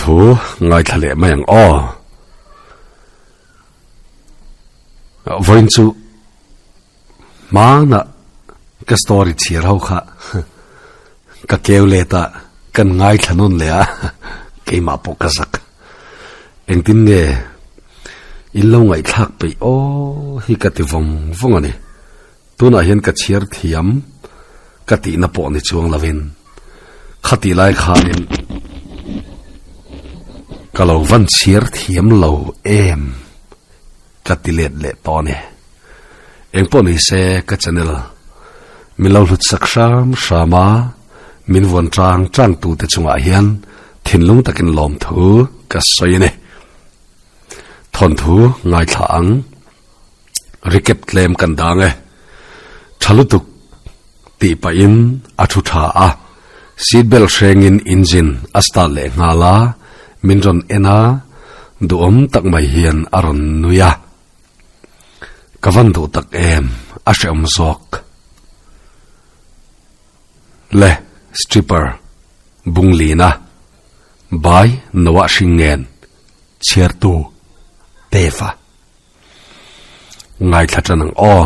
thu ngaithla leh mai ang aw. Vawiin chu hmana ka story chhiar ho kha ka keu let a, kan ngaithla nawn leh a, keimah pawh ka zak. Engtin nge in lo ngaihthlak peih aw hi ka ti vawng vawng a ni. Tunah hian ka chhiar thiam ka tihna pawh ni chuang lovin khati lai khanin ka lo van chhiar thiam lo em ka ti let leh tawh a ni. Engpawh ni se ka channel min lo hlut sak hram hram a, min vuan tang tang tute chungah hian thinlung takin lawmthu ka sawi a ni. Thawnthu ngaithla ang. Recap tlem kan dang e. Tha lutuk tih pahin a thu tha a, seat belt hrengin engine a start leh nghal a, min rawn en a, duhawm tak mai hian a rawn nui a. Ka van duh tak em, a hrehawm zawk. Le, stripper, Bunglina, Bai Noah Hringngen, chhiartu, Dave-a. Ngaithla tan ang aw.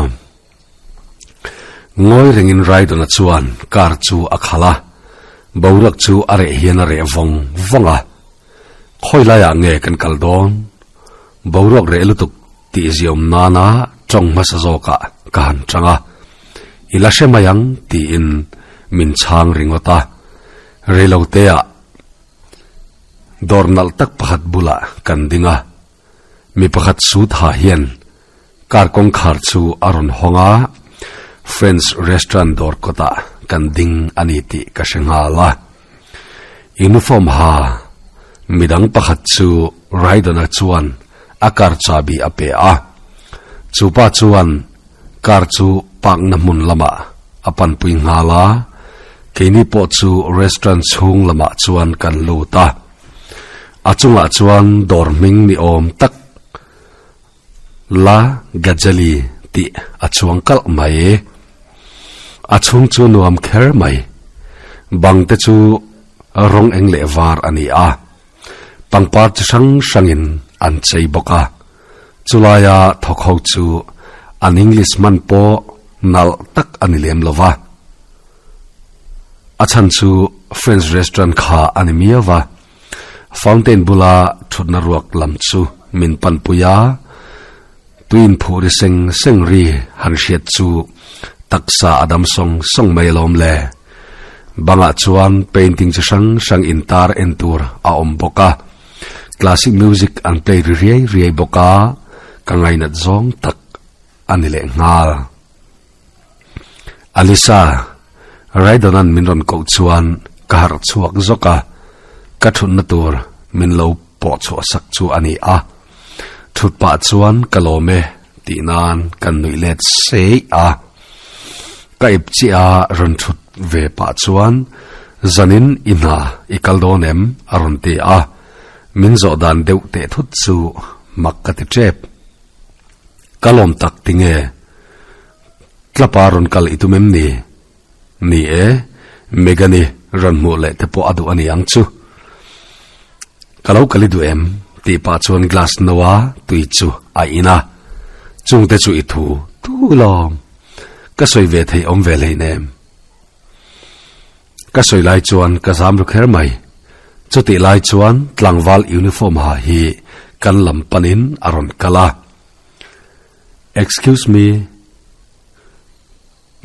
Ngawi rengin Raidona chuan car chu a khalh a, boruak chu a reh hian a reh vawng vawng a. Khawi laiah nge kan kal dawn? Boruak reh lutuk tih ziawm nana tawng hmasa zawkah ka han chang a. I la hre mai ang tiin min chhang ringawt a. Reiloteah dawr nalh tak pakhat bulah kan ding a. Mi pakhat suit ha hian car kawngkhar chu a rawn hawng a, French restaurant dawr kawtah kan ding a ni tih ka hre nghal a. Uniform ha midang pakhat chu Raidon-a chuan a car chahbi a pe a. Chu pa chuan car chu park-na hmun lamah a panpui nghal a, keini pawh chu restaurant chhung lamah chuan kan lut a. A chungah chuan dawr hming ni awm tak La Gazelle tih a chuang kalh mai. A chhung chu nuam kher mai. Bang te chu rawng eng leh var a ni a. Pangpar chi hrang hrangin an chei bawk a. Chulaia thawk ho chu an English hman pawh nalh tak a ni lem lo va. A chhan chu French restaurant kha a ni miau va, fountain bula thutna ruak lam chu min panpui a, tuin phuh ri seng seng ri han hriat chu taksa a dam sawng sawng mai alawm le. Bangah chuan painting chi hrang hrang intar en tur a awm bawk a, classic music an play ri riai riai bawk a, ka ngainat zawng tak a ni leh nghal. Alisa, Raidona'n min rawn koh chuan ka harh chhuak zawk a, ka thutna tur min lo pawh chhuah sak chu a ni a. Thut pah chuan ka lawm e tih nan kan nuih let seih a. Ka ip chiah a rawn thut ve pah chuan zanin i hna i kal dawn em? a rawn ti a, min zawh dan deuh teh thut chu mak ka ti tep. Ka lawm tak tinge? Tlapa rawn kal i tum em ni? Ni e, Megan-i rawn hmuh leh te pawh a duh a ni ang chu. Ka lo kal i duh em? tih pah chuan glass no a tui chu a in a. Chungte chu i thu thu lawm. Ka sawi ve thei awm ve hleinem. Ka sawi lai chuan ka zam ru kher mai. Chutih lai chuan tlangval uniform ha hi kan lam panin a rawn kal a. Excuse me,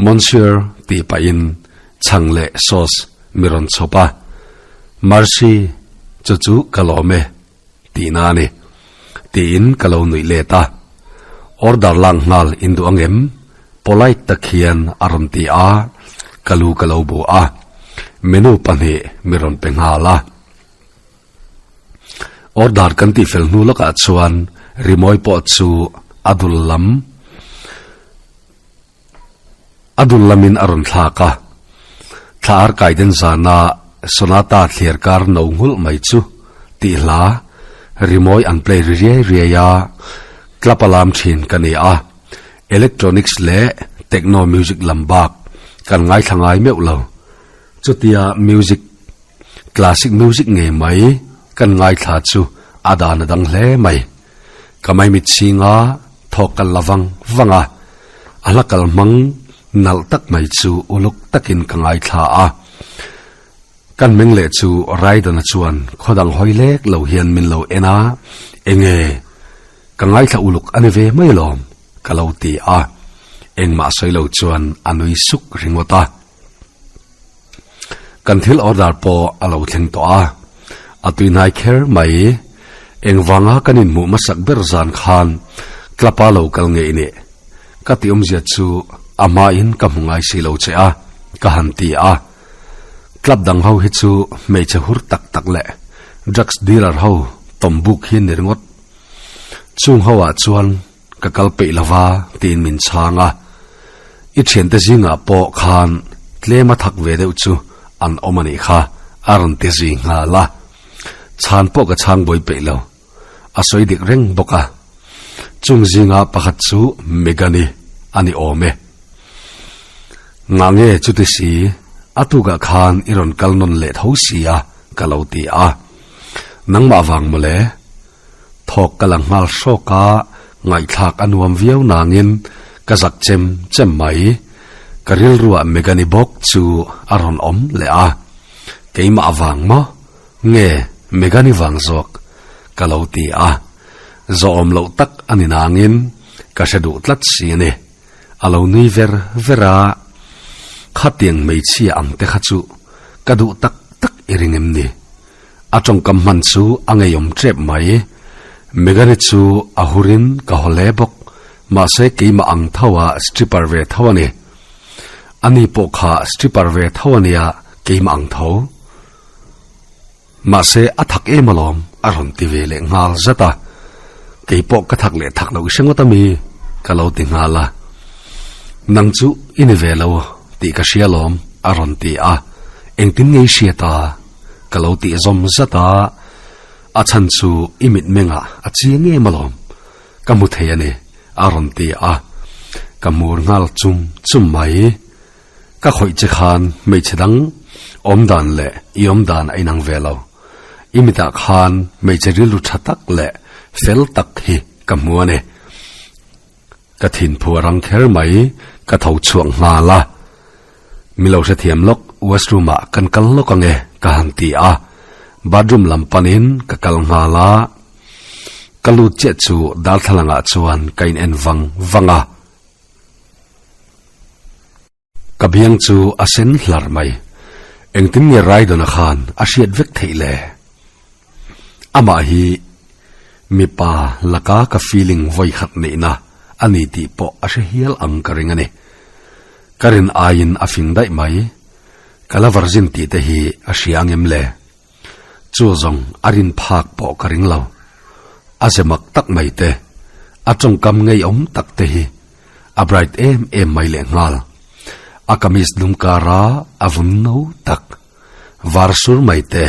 Monsieur tih pahin chhang leh sauce mi rawn chhawp a. Mercy, chu chu ka lawm e tihna a ni. Tiin ka lo nuih let a. Order lak nghal in duh angem? Polite tak hian a rawn ti a, ka lu ka lo bu a. Menu pahnih mi rawn pe nghal a. Order kan tih fel hnu lawkah chuan rimawi pawh chu a dul lam a dul lamin a rawn thlak a. Thla ar kai den zana Sonata thliar kar no nghulh mai chu tih hla rimawi an play ri riai riai a, club a lam thin ka ni a, electronics leh techno music lam bak kan ngaithla ngai meuh lo. Chutia music Classic music ngei mai kan ngaithla chu a dan a dang hle mai. Ka maimit chhinga thawk kal la vang vang a, a hla kal hmang nalh tak mai chu uluk takin ka ngaithla a. Kan meng leh chu Raidana chuan khaw dang hawi lek lo hian min lo en a, Enge, ka ngaithla uluk a ni ve mai alawm, ka lo ti a. Engmah sawi lo chuan a nui suk ringawt a. Kan thil order pawh a lo thleng tawh a, a tuihnai kher mai. Engvanga kan inhmuh hmasak ber zan khan club-a lo kal nge i nih? Ka ti awmzia chu a hmain ka hmu ngai si lo che a, ka han ti a. Club dang ho hi chu hmeichhe hur tak tak leh drugs dealer ho tawm buk hi ni ringawt. Chung ho ah chuan ka kal peih lova tiin min chhang a. I thiante zingah pawh khan tlem a thak ve deuh chu an awm a nih kha a rawn ti zui nghal a. Chhan pawh ka chhang buai peih lo. A sawi dik reng bawk a. Chung zinga pakhat chu Megani a ni awm e. Ngah nge chuti si, a tukah khan i rawn kal nawn leh tho si a, ka lo ti a. Nangmah vang mawle. Thawk ka la nghal hrawk a, ngaihthlak a nuam viau nangin ka zak chem chem mai. Ka rilruah Megani bawk chu a rawn awm leh a. Keimah vang maw? Nge Megani vang zawk? Ka lo ti a. Zawhawm loh tak a ni nangin ka hre duh tlat si a ni. A lo nui ver ver a, Khatiang hmeichhia ang te kha chu ka duh tak tak i ring em ni? A tawngkam hman chu a ngeiawm tep mai. Megani chu a hurin ka haw hle bawk, mahse keimah ang tho a stripper ve tho a ni. Ani pawh kha stripper ve tho a nia keimah ang tho. Mahse a thak em alawm a rawn ti ve leh nghal zat a, kei pawh ka thak leh thak loh i hre ngawt ami? Ka lo ti nghal a. Nang chu i ni ve lo tih ka hria alawm a rawn ti a, engtin nge i hriat a? Ka lo tih zawm zat a, a chhan chu i mitmengah a chiang em alawm, ka hmu thei a ni a rawn ti a, ka hmur nghal chum chum mai. Ka khawih che khan hmeichhe dang awm dan leh i awm dan a inang ve lo. I mitah khan hmeichhe rilru tha tak leh fel tak hi ka hmu a ni. Ka thinphu a rang kher mai, ka tho chhuak nghal a. Mi lo hrethiam lawk washroom ah kan kal lawk ange ka han ti a, bathroom lam panin ka kal nghal a. Ka lut chiah chu darthlalang ah chuan ka in en vang vang a. Ka biang chu a sen hlar mai. Engtin nge Raidona khan a hriat vek theih le? Amah hi mipa laka ka feeling vawi khat neihna a ni tih pawh a hre hial ang ka ring a ni. Ka rin aiin a fing daih mai. Ka la virgin tih te hi a hria ang em le? Chu zawng a rin phak pawh ka ring lo. A ze mak tak mai te, a tawngkam ngeiawm tak te hi a bright em em mai leh nghal. A kamis dum kara a vun no tak, var sur mai te,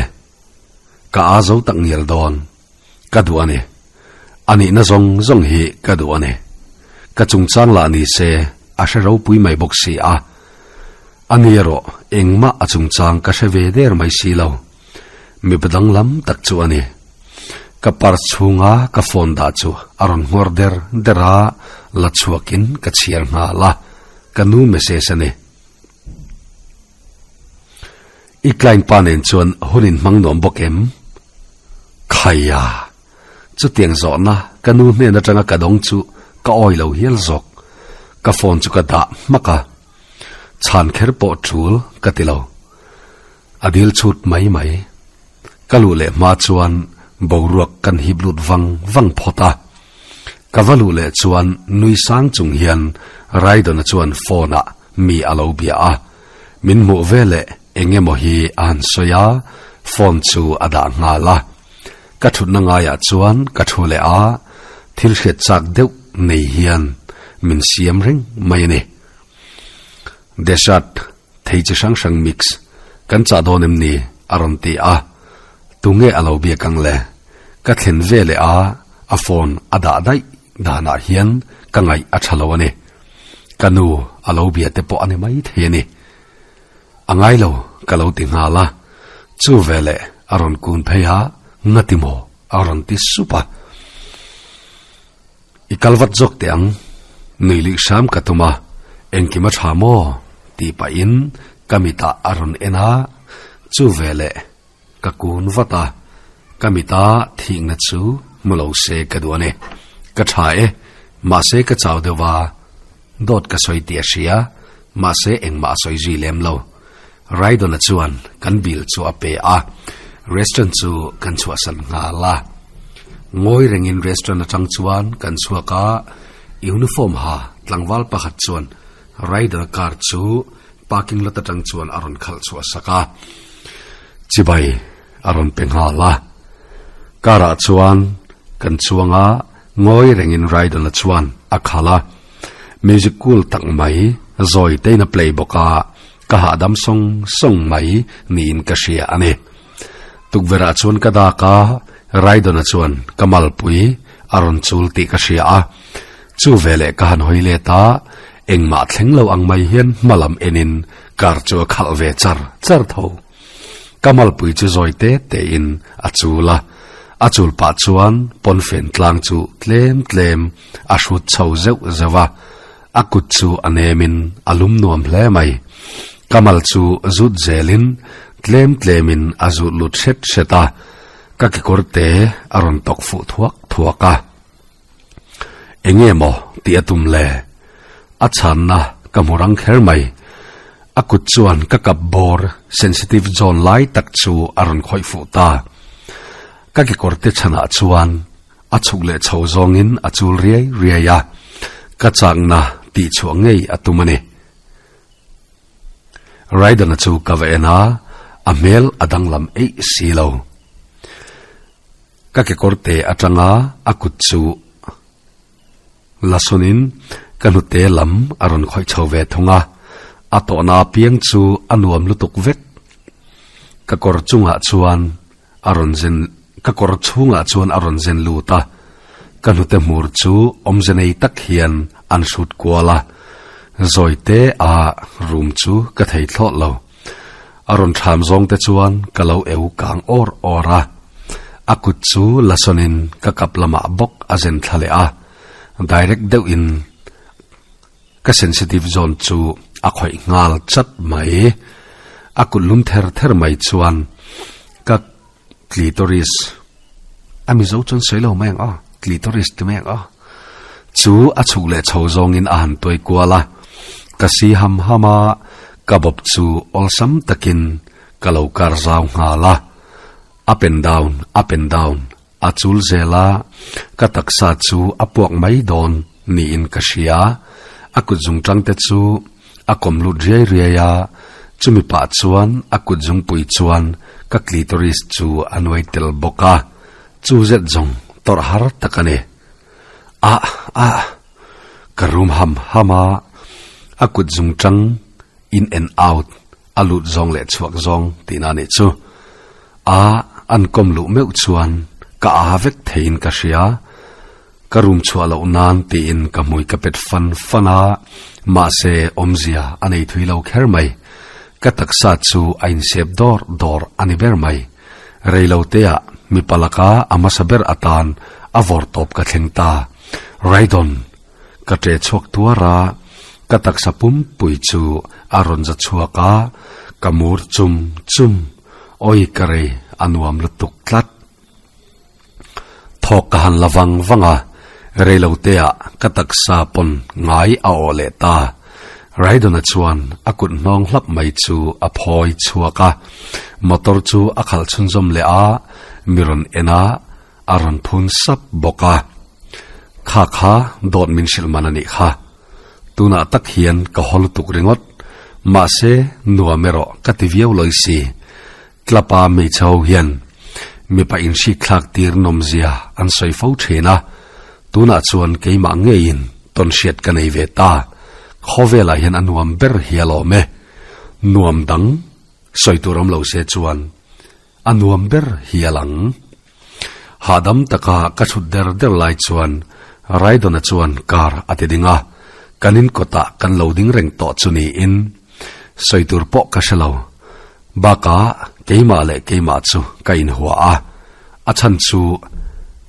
ka a zo tak ngial dawn. Ka duh a ni. A nihna zawng zawng hi ka duh a ni. Ka chungchang lah ni se a hre ropui mai bawk si a. A ni erawh engmah a chungchang ka hre ve der mai si lo. Mipa danglam tak chu a ni. Ka purse chhunga ka phone dah chu a rawn nghawr der der a, la chhuakin ka chhiar nghal a, ka nu message a ni. I client pa nen chuan hun in hmang nuam bawk em? Khaia! Chutiang zawhna ka nu hnen atanga ka dawng chu ka awi lo hial zawk. Ka phone chu ka dah hmak a. Chhan kher pawh tul ka ti lo. A dil chhut mai mai. Ka luh leh hma chuan boruak kan hip lut vang vang phawt a. Ka va luh leh chuan nui sang chung hian Raidona chuan phone ah mi a lo bia a. Min hmuh veleh eng emaw hi a han sawi a, phone chu a dah nghal a. Ka thutna ngaiah chuan ka thu leh a, thil hriat chak deuh nei hian min siam reng mai a ni. Dessert thei chi hrang hrang mix kan chah dawn em ni? a rawn ti a, tunge a lo biak ang le? Ka thlen ve leh a, a phone a dah daih danah hian ka ngaih a tha lo a ni. Ka nu a lo bia te pawh a ni mai thei a ni. A ngai lo ka lo ti nghal a, chu veleh a rawn kun phei a. Ngati maw? a rawn ti sup a. I kal vat zawk teh ang, nui luih hram ka tum a, engkim a tha maw? tih pahin ka mitah a rawn en a, chu veleh ka kun vat a, ka mita thihna chu hmu lo se ka duh a ni. Ka tha e, mahse ka chau deuh a, dawt ka sawi tih a hria, mahse engmah a sawi zui lem lo. Raidona chuan kan bill chu a pe a, restaurant chu kan chhuahsan nghal a. Ngawi rengin restaurant atang chuan kan chhuak a, uniform ha tlangval pakhat chuan Raidona car chu parking lot atang chuan a rawn khalh chhuah sak a, chibai a rawn pe nghal a. Car ah chuan kan chuang a, ngawi rengin Raidona chuan a khalh a, music cool tak mai zawi tein a play bawk a, Ka hahdam sawng sawng mai niin ka hria a ni. Tukverhah chuan ka dak a, Raidona chuan ka malpui a rawn chul tih ka hria a. Chu veleh ka han hawi let a, engmah thleng lo ang mai hian hma lam enin car chu a khalh ve char char tho. Ka malpui chu zawi te tein a chul a, a chul pah chuan pawnfen tlang chu tlem tlem a hrut chho zeuh zeuh a. A kut chu a nemin a lum nuam hle mai. Ka mal chu zut zelin tlem tlemin a zut lut hret hret a, ka kekawr te a rawn tawk fuh thuak thuak a. Enge maw tih a tum le? A chhanna ka hmu rang kher mai. A kut chuan ka kap bawr sensitive zone lai tak chu a rawn khawih fuh ta. Ka kekawr te chhanah chuan A chhuk leh chho zawngin a chul riai riai a, ka chakna tih chhuah ngei a tum a ni. Raidana chu ka va en a, a hmel a danglam eih si lo. Ka kekawr te atanga a kut chu la sawnin ka hnute lam a rawn khawih chho ve thung a, a tawhna apiang chu a nuam lutuk vek. Ka kawr chungah chuan A rawn zen, ka kawr chhungah chuan a rawn zen lut a, ka hnute hmur chu awmze nei tak hian an hrut kual a, zawi te a room chu ka thei thlawt lo. A rawn thlam zawng te chuan ka lo eu kang awr awr a, a kut chu la sawnin ka kap lamah bawk a zen thla leh a, direct deuhin Ka sensitive zone chu a khawih nghal chat mai. A kut lum ther ther mai chuan ka clitoris, a Mizo chuan sawi lo mai ang aw, clitoris ti mai ang aw, chu a chhuk leh chho zawngin a han tuai kual a. Ka si ham ham a, ka bawp chu awlsam takin ka lo kar zau nghal a. Up and down, up and down. A chul zel a, ka taksa chu a puak mai dawn niin ka hria. A kut zungtang te chu a kawm lut riai riai a, chumi pah chuan a kut zungpui chuan ka clitoris chu a nuai tel bawk a, chu zet zawng tawrh har tak a ni. Ah! Ah! Ka rum ham ham a, a kut zungtang in and out a lut zawng leh chhuak zawng tihna nih chu. A an kawm luh meuh chuan ka a vek theiin ka hria. Ka room chhuah loh nan tiin ka hmui ka pet fan fan a, mahse awmzia a nei thui lo kher mai. Ka taksa chu a insep dawr dawr a ni ber mai. Reiloteah mipa laka a hmasa ber atan a vawr tawp ka thleng ta. Raidon! Ka ṭe chhuak tuar a, ka taksa pumpui chu a rawn za chhuak a, ka mur chum chum, awi ka rei a nuam lutuk tlat. Thawk ka han la vang vang a, reiloteah ka taksa pawn ngai a awh leh ta. Raidona chuan a kut hnawng hlap mai chu a phawi chhuak a, motor chu a khalh chhunzawm leh a, mi rawn en a, A rawn phun sap bawk a. Kha kha dawt min hrilh man a nih kha. Tunah tak hian ka haw lutuk ringawt. Mahse, nuam erawh ka ti viau lawi si. Club-a hmeichhe ho hian mipa inhrikthlak tir nawmzia an sawi fo thin a. Tunah chuan keimah ngeiin tawn hriat ka nei ve ta. Khawvelah hian a nuam ber hi a lawm e. Nuam dang sawi tur awm lo se chuan A nuam ber hi a lang. Hahdam taka ka chhut der der lai chuan Raidona chuan car a ti ding a, kan in kawtah kan lo ding reng tawh chu niin sawi tur pawh ka hre lo. Bakah keimah leh keimah chu ka inhua a. A chhan chu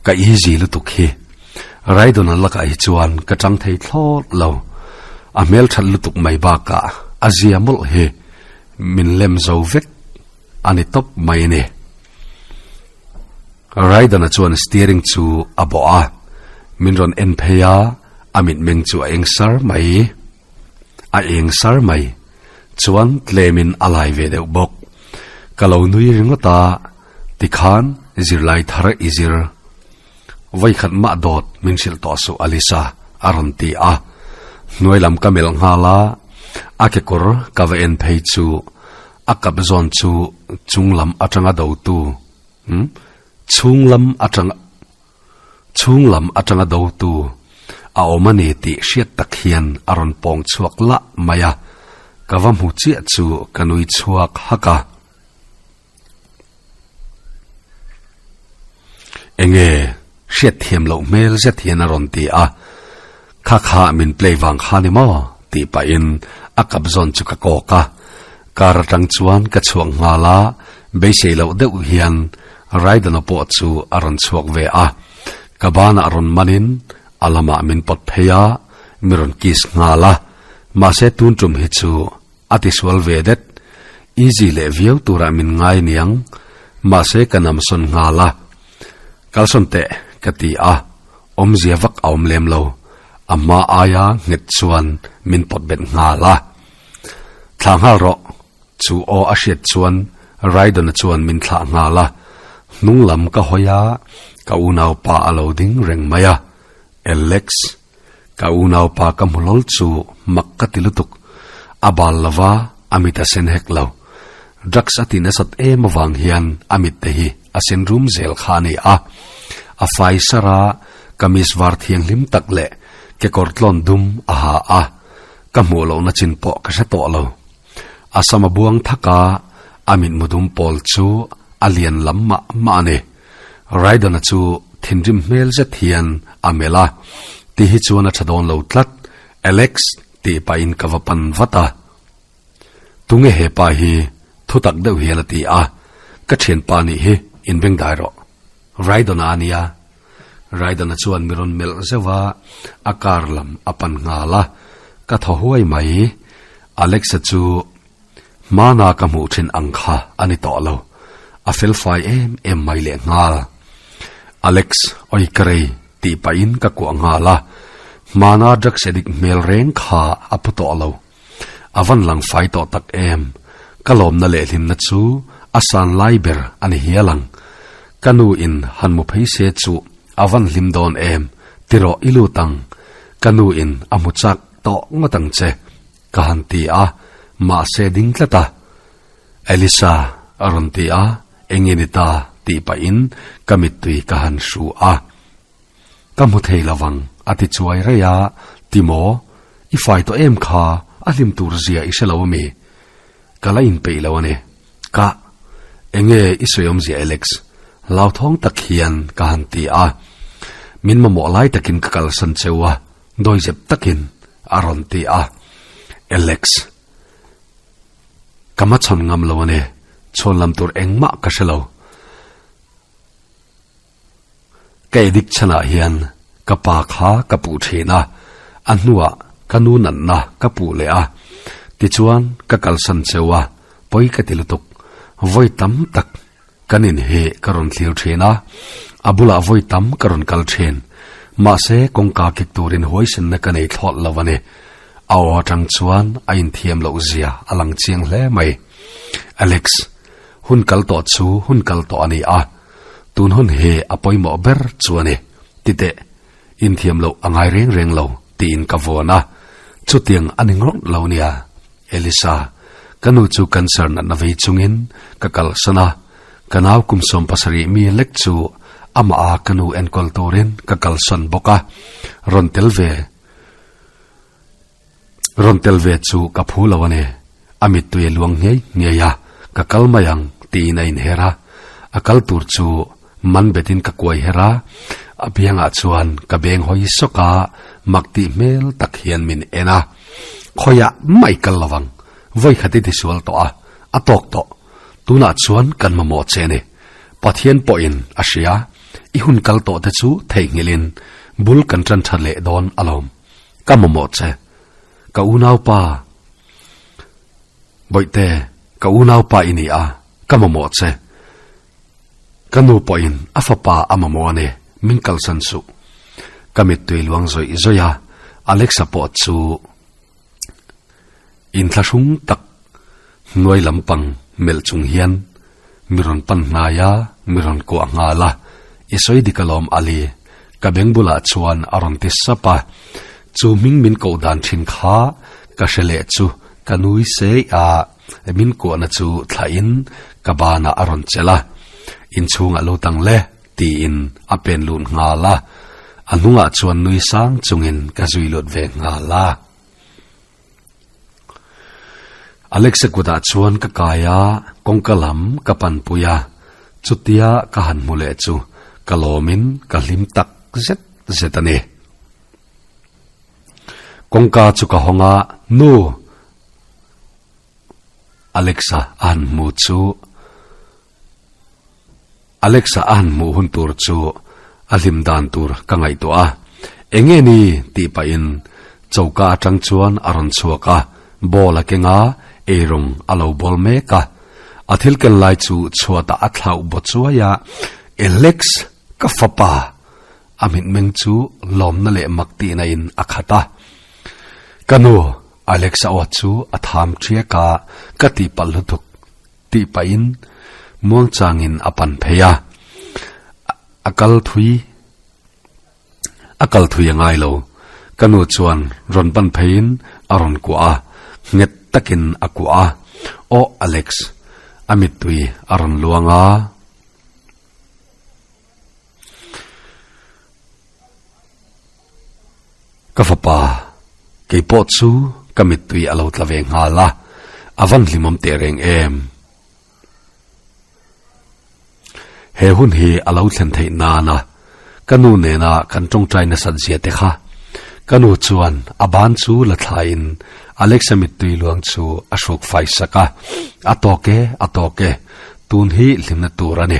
ka easy lutuk hi. Raidon-a lakah hi chuan ka chang thei thlawt lo. A hmelthat lutuk mai bakah a zia mawlh hi min lem zo vek a ni tawp mai a ni. Raidon-a chuan steering chu a bawh a, min rawn en phei a, a mitmeng chu a eng sar mai. A eng sar mai. Chuan tlemin a lai ve deuh bawk. Ka lo nui ringawt a, tikhan zirlai thar i zir. Vawikhat mah dawt min hrilh tawh suh Alisa, a rawn ti a. Hnuai lam ka melh nghal a, a kekawr ka va en phei chu a kap zawn chu chung lam atanga dotu, umm, chhung lam atanga, chhung lam atanga dotu a awm a ni tih hriat tak hian a rawn pawng chhuak lah mai a, ka va hmu chiah chu ka nui chhuak hak a. Enge hriatthiam loh hmel zet hian a rawn ti a, Kha kha min play vang kha ni maw? tih pahin a kap zawn chu ka kawk a, car atang chuan ka chhuak nghal a, beisei loh deuh hian Raidana pawh chu a rawn chhuak ve a, ka banah rawn manin a lamah min pawt phei a, mi rawn kiss nghal a, mahse tun tum hi chu A tisual ve det. Easy leh viau turah min ngai niang. Mahse ka namsawn nghal a. Kalsawn teh ka ti a, awmzia vak a awm lem lo. A hma aia nghet chuan min pawt bet nghal a. Thlah nghal rawh. Chu aw a hriat chuan Raidon-a chuan min thlah nghal a. Hnung lam ka hawi a, ka unaupa a lo ding reng mai a. Alex. Ka unaupa ka hmu hlawl chu mak ka ti lutuk. A bal lo va, a mit a sen hek lo. Drugs a ti nasat em avang hian a mit te hi a sen rum zel kha a ni a. A fai sar a, kamis var thianghlim tak leh kekawr tlawn dum a ha a. Ka hmuh lohna chin pawh ka hre tawh lo. A sam a buang thak a, a mitmu dum pawl chu a lian lam mah mah a ni. Raidon-a chu thinrim hmel zet hian a melh a, Ti hi chuan a tha dawn lo tlat, Alex, tih pahin ka va pan vat a. Tunge he pa hi? Thutak deuh hian a ti a. Ka thianpa nih hi, inbeng dai rawh. Raidon-a a nia. Raidon-a chuan mi rawn melh zeuh a, a car lam a pan nghal a. Ka thaw huai mai. Alex-a chu Hmana ka hmuh thin ang kha a ni tawh lo. A felfai em em mai leh nghal. Alex, oi ka rei, tih pahin ka kuah nghal a. Hmana drugs addict hmel reng kha a pu tawh lo. A van lang fai tawh tak em. Ka lawmna leh hlimna chu a san lai ber a ni hial ang. Ka nu in han mu phei se chu a van hlim dawn em, tirawh i lut ang. Ka nu in a hmu chak tawh ngawt ang che. Ka han ti a, mahse ding tlat a. Elisa a rawn ti a, eng nge ni ta tih pahin ka mittui ka han hru a. Ka hmu thei lo vang a ti chuai rei a, Timo, i fai tawh em kha, a hlim tur zia i hre lo ami? Ka la inpeih lo a ni. Ka, eng nge i sawi awmzia Alex? Hlauthawng tak hian ka han ti a. Min mamawh lai takin ka kalsan cheu a, Dawizep takin a rawn ti a, Alex, ka hmachhawn ngam lo a ni, chhawn lam tur engmah ka hre lo. Ka edik chhanah hian ka pa kha ka puh thin a, a hnuah ka nu natna ka puh leh a, tichuan ka kalsan cheu a, pawi ka ti lutuk, vawi tam tak Kan in hi ka rawn thlir thin a, a bulah vawi tam ka rawn kal thin. Mahse, kawngka kik turin huaisenna ka nei thlawt lo a ni. A aw atang chuan a inthiam loh zia a lang chiang hle mai. Alex, hun kal tawh chu hun kal tawh a ni a, tun hun hi a pawimawh ber chu a ni. Titeh, inthiam loh a ngai reng reng lo, tiin ka vuan a. Chutiang a ni ngawt lo nia. Elisa, Ka nu chu cancer natna vei chungin ka kalsan a, ka nau kum 70 mi lek chu amah a ka nu enkawl turin ka kalsan bawk a, rawn tel ve rawn tel ve chu ka phu lo a ni. A mittui a luang ngei ngei a, ka kal mai ang tiin a inher a, a kal tur chu man betin ka kuai her a, a biangah chuan ka beng hawi sawk a, mak tih hmel tak hian min en a. Khawiah mai kal lo vang, vawi khat i tisual tawh a, a tawk tawh. Tunah chuan kan mamawh che a ni. Pathian pawhin a hria, i hun kal tawh te chu theihnghilhin bul kan tan tha leh dawn alawm. Ka mamawh che. Ka unaupa. Bawihte, ka unaupa i ni a, ka mamawh che. Ka nu pawhin a fapa a mamawh a ni, min kalsan suh. Ka mittui luang zawih zawih a, Alexa pawh chu inthlahrung tak hnuai lampang melh chung hian mi rawn pan hnai a, mi rawn kuah nghal a, I sawi dik alawm Ali, ka beng bulah chuan a rawn ti sap a, chu hming min koh dan thin kha ka hre leh chu ka nui sei a. Min kuahna chu thlahin ka banah a rawn chelh a, inchhungah lo tang le tiin a pen lut nghal a, a hnungah chuan nui sang chungin ka zui lut ve nghal a. Alexa kutah chuan ka kai a, kawngka lam ka panpui a, chutia ka han hmu leh chu ka lawmin ka hlim tak zet zet a ni. Kawngka chu ka hawng a, Nu! Alexa a han hmu chu Alexa a han hmuh hun tur chu a hlim dan tur ka ngaihtuah a, Enge ni? tih pahin choka atang chuan a rawn chhuak a, ball a keng a, eirawng a lo bawl mek a. A thil ken lai chu chhuatah a thlauh baw chuai a, Alex, ka fapa! A mitmeng chu lawmna leh mak tihna in a khat a. Ka nu, Alexa aw chu a tham ṭhiak a, ka tihpalh lutuk tih pahin muangchangin a pan phei a. A kal thui, a kal thui a ngai lo. Ka nu chuan rawn pan pheiin a rawn kuah a, nghet takin a kuah a. Aw Alex, a mittui a rawn luang a. Ka fapa, kei pawh chu ka mittui a lo tla ve nghal a, a van hlimawm teh reng em. He hun hi a lo thlen theih nana ka nu nena kan tawngtai nasat zia te kha. Ka nu chuan a ban chu la thlaiin Alexa mittui luang chu a hruk fai sak a, A tawk e, a tawk e, tun hi hlimna tur a ni.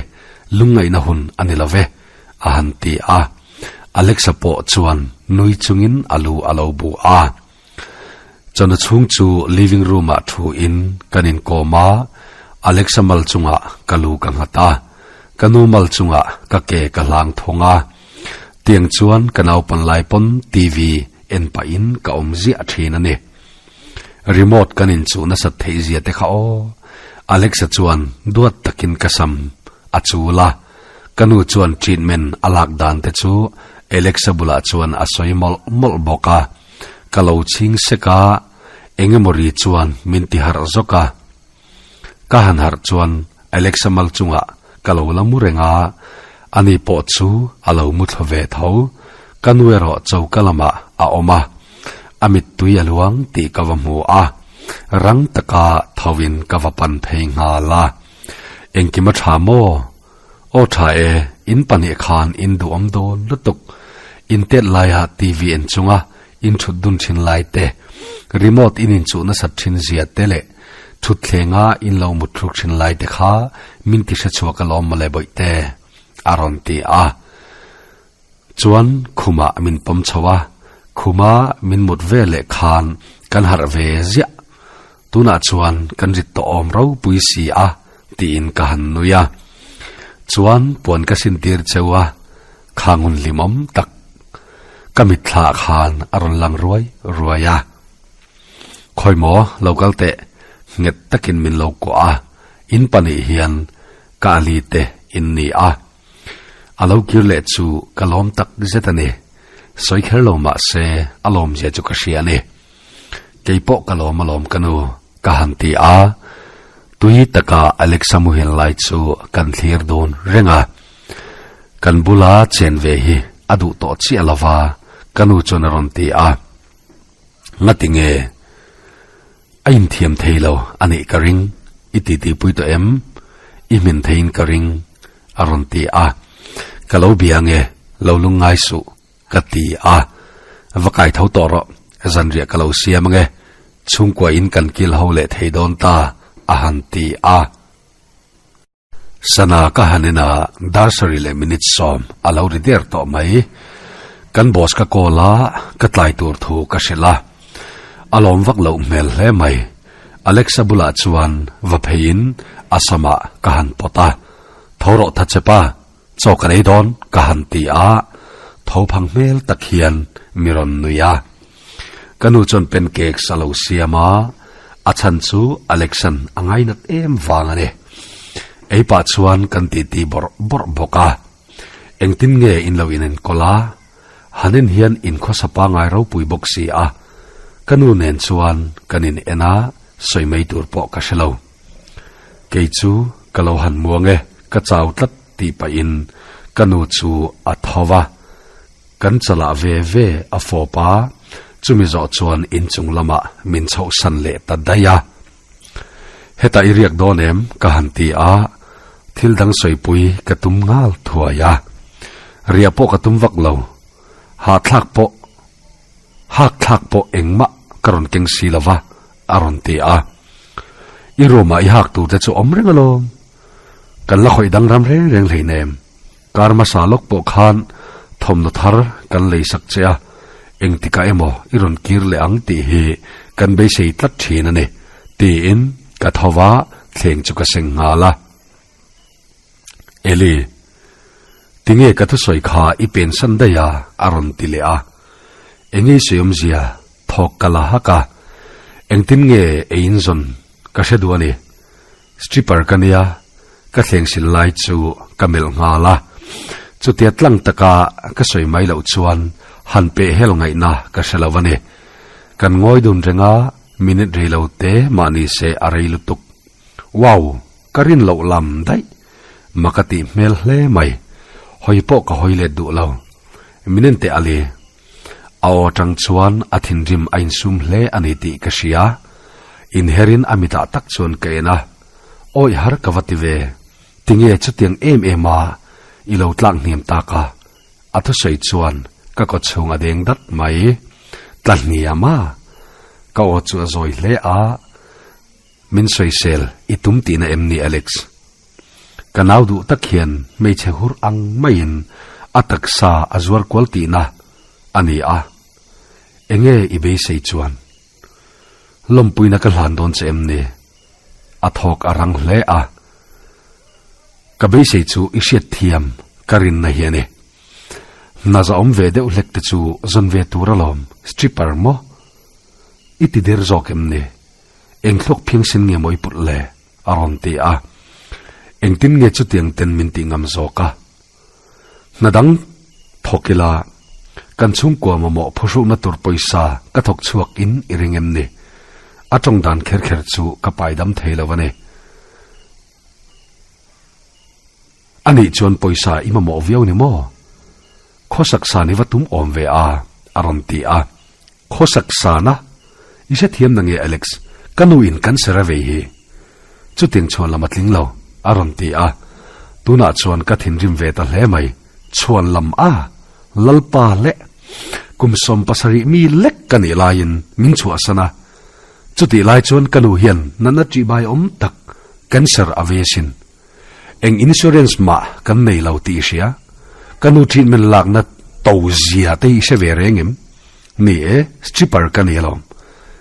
Lungngaihna hun a ni lo ve, a han ti a. Alexa pawh chuan nui chungin a lu a lo bu a. Chawhnu chhung chu living room ah thu in kan inkawm a, Alexa mal chungah ka lu ka nghat a, ka nu mal chungah ka ke ka hlang thung a. Tiang chuan ka naupan lai pawn TV en pahin ka awm ziah thin a ni. Remote kan inchuh nasat theih zia te kha aw. Alexa chuan duat takin ka sam a chul a, ka nu chuan treatment a lak dan te chu Alexa bulah chuan a sawi mawlh mawlh bawk a, ka lo chhing sek a, engemaw ri chuan min ti harh zawk a. Ka han harh chuan Alexa mal chungah ka lo la mu reng a, ani pawh chu a lo mu thla ve tho. Ka nu erawh choka lamah a awm a, a mittui a luang tih ka va hmu a, rang taka thovin ka va pan phei nghal a. Engkim a tha maw? Aw tha e, in pahnih khan in duhawm dawn lutuk. In tet laia TV en chunga in thut dun thin lai te, remote in inchuh nasat thin zia te leh thutthlenga in lo mut thluk thin lai te kha min ti hrechhuak alawm mawle bawihte, a rawn ti a. Chuan khumah min pawm chho a, khuma min mut ve leh khan kan harh ve ziah. Tunah chuan kan rit tawh awm ropui si a, tiin ka han nui a. Chuan puan ka sintir cheu a, khang hun hlimawm tak ka mitthla ah khan a rawn lang ruai ruai a. Khawi maw lo kal teh, nghet takin min lo kuah a, in pahnih hian ka ali te in ni a. A lo kir leh chu ka lawm tak zet a ni. Sawi kher lo mah se a lawmzia chu ka hria a ni. Kei pawh ka lawm alawm ka nu, ka han ti a. Tui taka Alexa muhil lai chu kan thlir dawn reng a. Kan bula chen ve hi a duh tawh chiah lo va, ka nu chuan a rawn ti a. Ngati nge? A inthiam thei lo a nih ka ring, i titipui tawh em? I hmin theiin ka ring, a rawn ti a. Ka lo bia nge, lo lungngai suh, ka ti a. Va kai tho tawh rawh, zanriah ka lo siam ange, chhungkua in kan kil ho leh thei dawn ta, a han ti a. Sana ka han en a, dar sarih leh minute sawm a lo ri der tawh mai. Kan boss ka call a, ka tlai tur thu ka hrilh a. A lawm vak loh hmel hle mai. Alexa bulah chuan va pheiin a samah ka han pawt a, Tho rawh tha che pa, chaw kan ei dawn ka han ti a, tho phang hmel tak hian mi rawn nui a. Ka nu chuan pancakes a lo siam a, a chhan chu Alexan a ngainat em vang a ni. Ei pah chuan kan titi bawrh bawrh bawk a. Engtin nge in lo inenkawl a? Hanen hian inkhawsa pangai ropui bawk si a, ka nu nen chuan kan in en a, sawi mai tur pawh ka hre lo. Kei chu ka lo han muang e, ka chau tlat tih pahin ka nu chu a tho va, kan chalah ve ve a fawp a, chumi zawh chuan inchung lamah min chhohsan leh ta daih a. Hetah i riak dawn em? ka han ti a, thil dang sawipui ka tum nghal thuai a. Riah pawh ka tum vak lo, hahthlak pawh hakthlak pawh engmah ka rawn keng si lo va, a rawn ti a. I room ah i hak tur te chu awm reng alawm. Kan la khawih dang ram reng reng hleinem. Kar hmasa lawk pawh khan thawmhnaw thar kan lei sak che a, engtikah emaw i rawn kir leh ang tih hi kan beisei tlat thin a ni, tiin ka tho va, thleng chu ka seng nghal a. Eli, tinge ka thusawi kha i pensan daih a? a rawn ti leh a. Enge i sawi awmzia? Thawk ka la hak a. Engtin nge ei inzawn ka hre duh a ni. Stripper ka nia, ka thlengsil lai chu ka melh nghal a. Chutia tlang taka ka sawi mai loh chuan han peh hel ngaihna ka hre lo a ni. Kan ngawi dun reng a, minute rei lo te mah ni se a rei lutuk. Wow! Ka rin loh lam daih. Ma ka tih hmel hle mai. Hawi pawh ka hawi let duh lo. Min en teh Ali. A aw atang chuan a thinrim a insum hle a ni tih ka hria. Inherin a mitah tak chuan ka en a, Awi har ka va ti ve, tinge chutiang em em a i lo tlak hniam tak a? A thusawi chuan ka kawchhung a deng dat mai. Tla hniam a? Ka aw chu a zawi hle a. Min sawisel i tum tihna em ni Alex? Ka nau duh tak hian hmeichhe hur ang maiin a taksa a zuar kual tihna a ni a, enge i beisei chuan? Lawmpuina ka hlan dawn che em ni? A thawk a rang hle a, ka beisei chu i hriat thiam ka rinna hi a ni. Hna zahawm ve deuh hlek te chu zawn ve tur alawm, stripper maw? I ti der zawk em ni? Eng thlawk phiangsen nge maw i put le? a rawn ti a. Engtin nge chutiang ten min tih ngam zawk a? Hna dang thawk ila, kan chhungkua mamawh phuhruhna tur pawisa ka thawk chhuak in i ring em ni? A tawng dan kher kher chu ka paidam thei lo a ni. Anih chuan pawisa i mamawh viau ni maw? Khawsak san i va tum awm ve a, a rawn ti a. Khawsak sana? I hrethiam na nge Alex, ka nu in cancer a vei hi. Chutiang chhuan lam a tling lo, a rawn ti a. Tunah chuan ka thinrim ve ta hle mai. Chhuan lam a? Lalpa leh! Kum 70 mi lek ka nih laiin min chhuahsan a. Chutih lai chuan ka nu hian natna ṭihbai awm tak cancer a vei asin. Eng insurance mah kan nei lo tih i hria? Ka nu treatment lakna to zia te hi i hre ve reng em? Ni e, stripper ka ni alawm.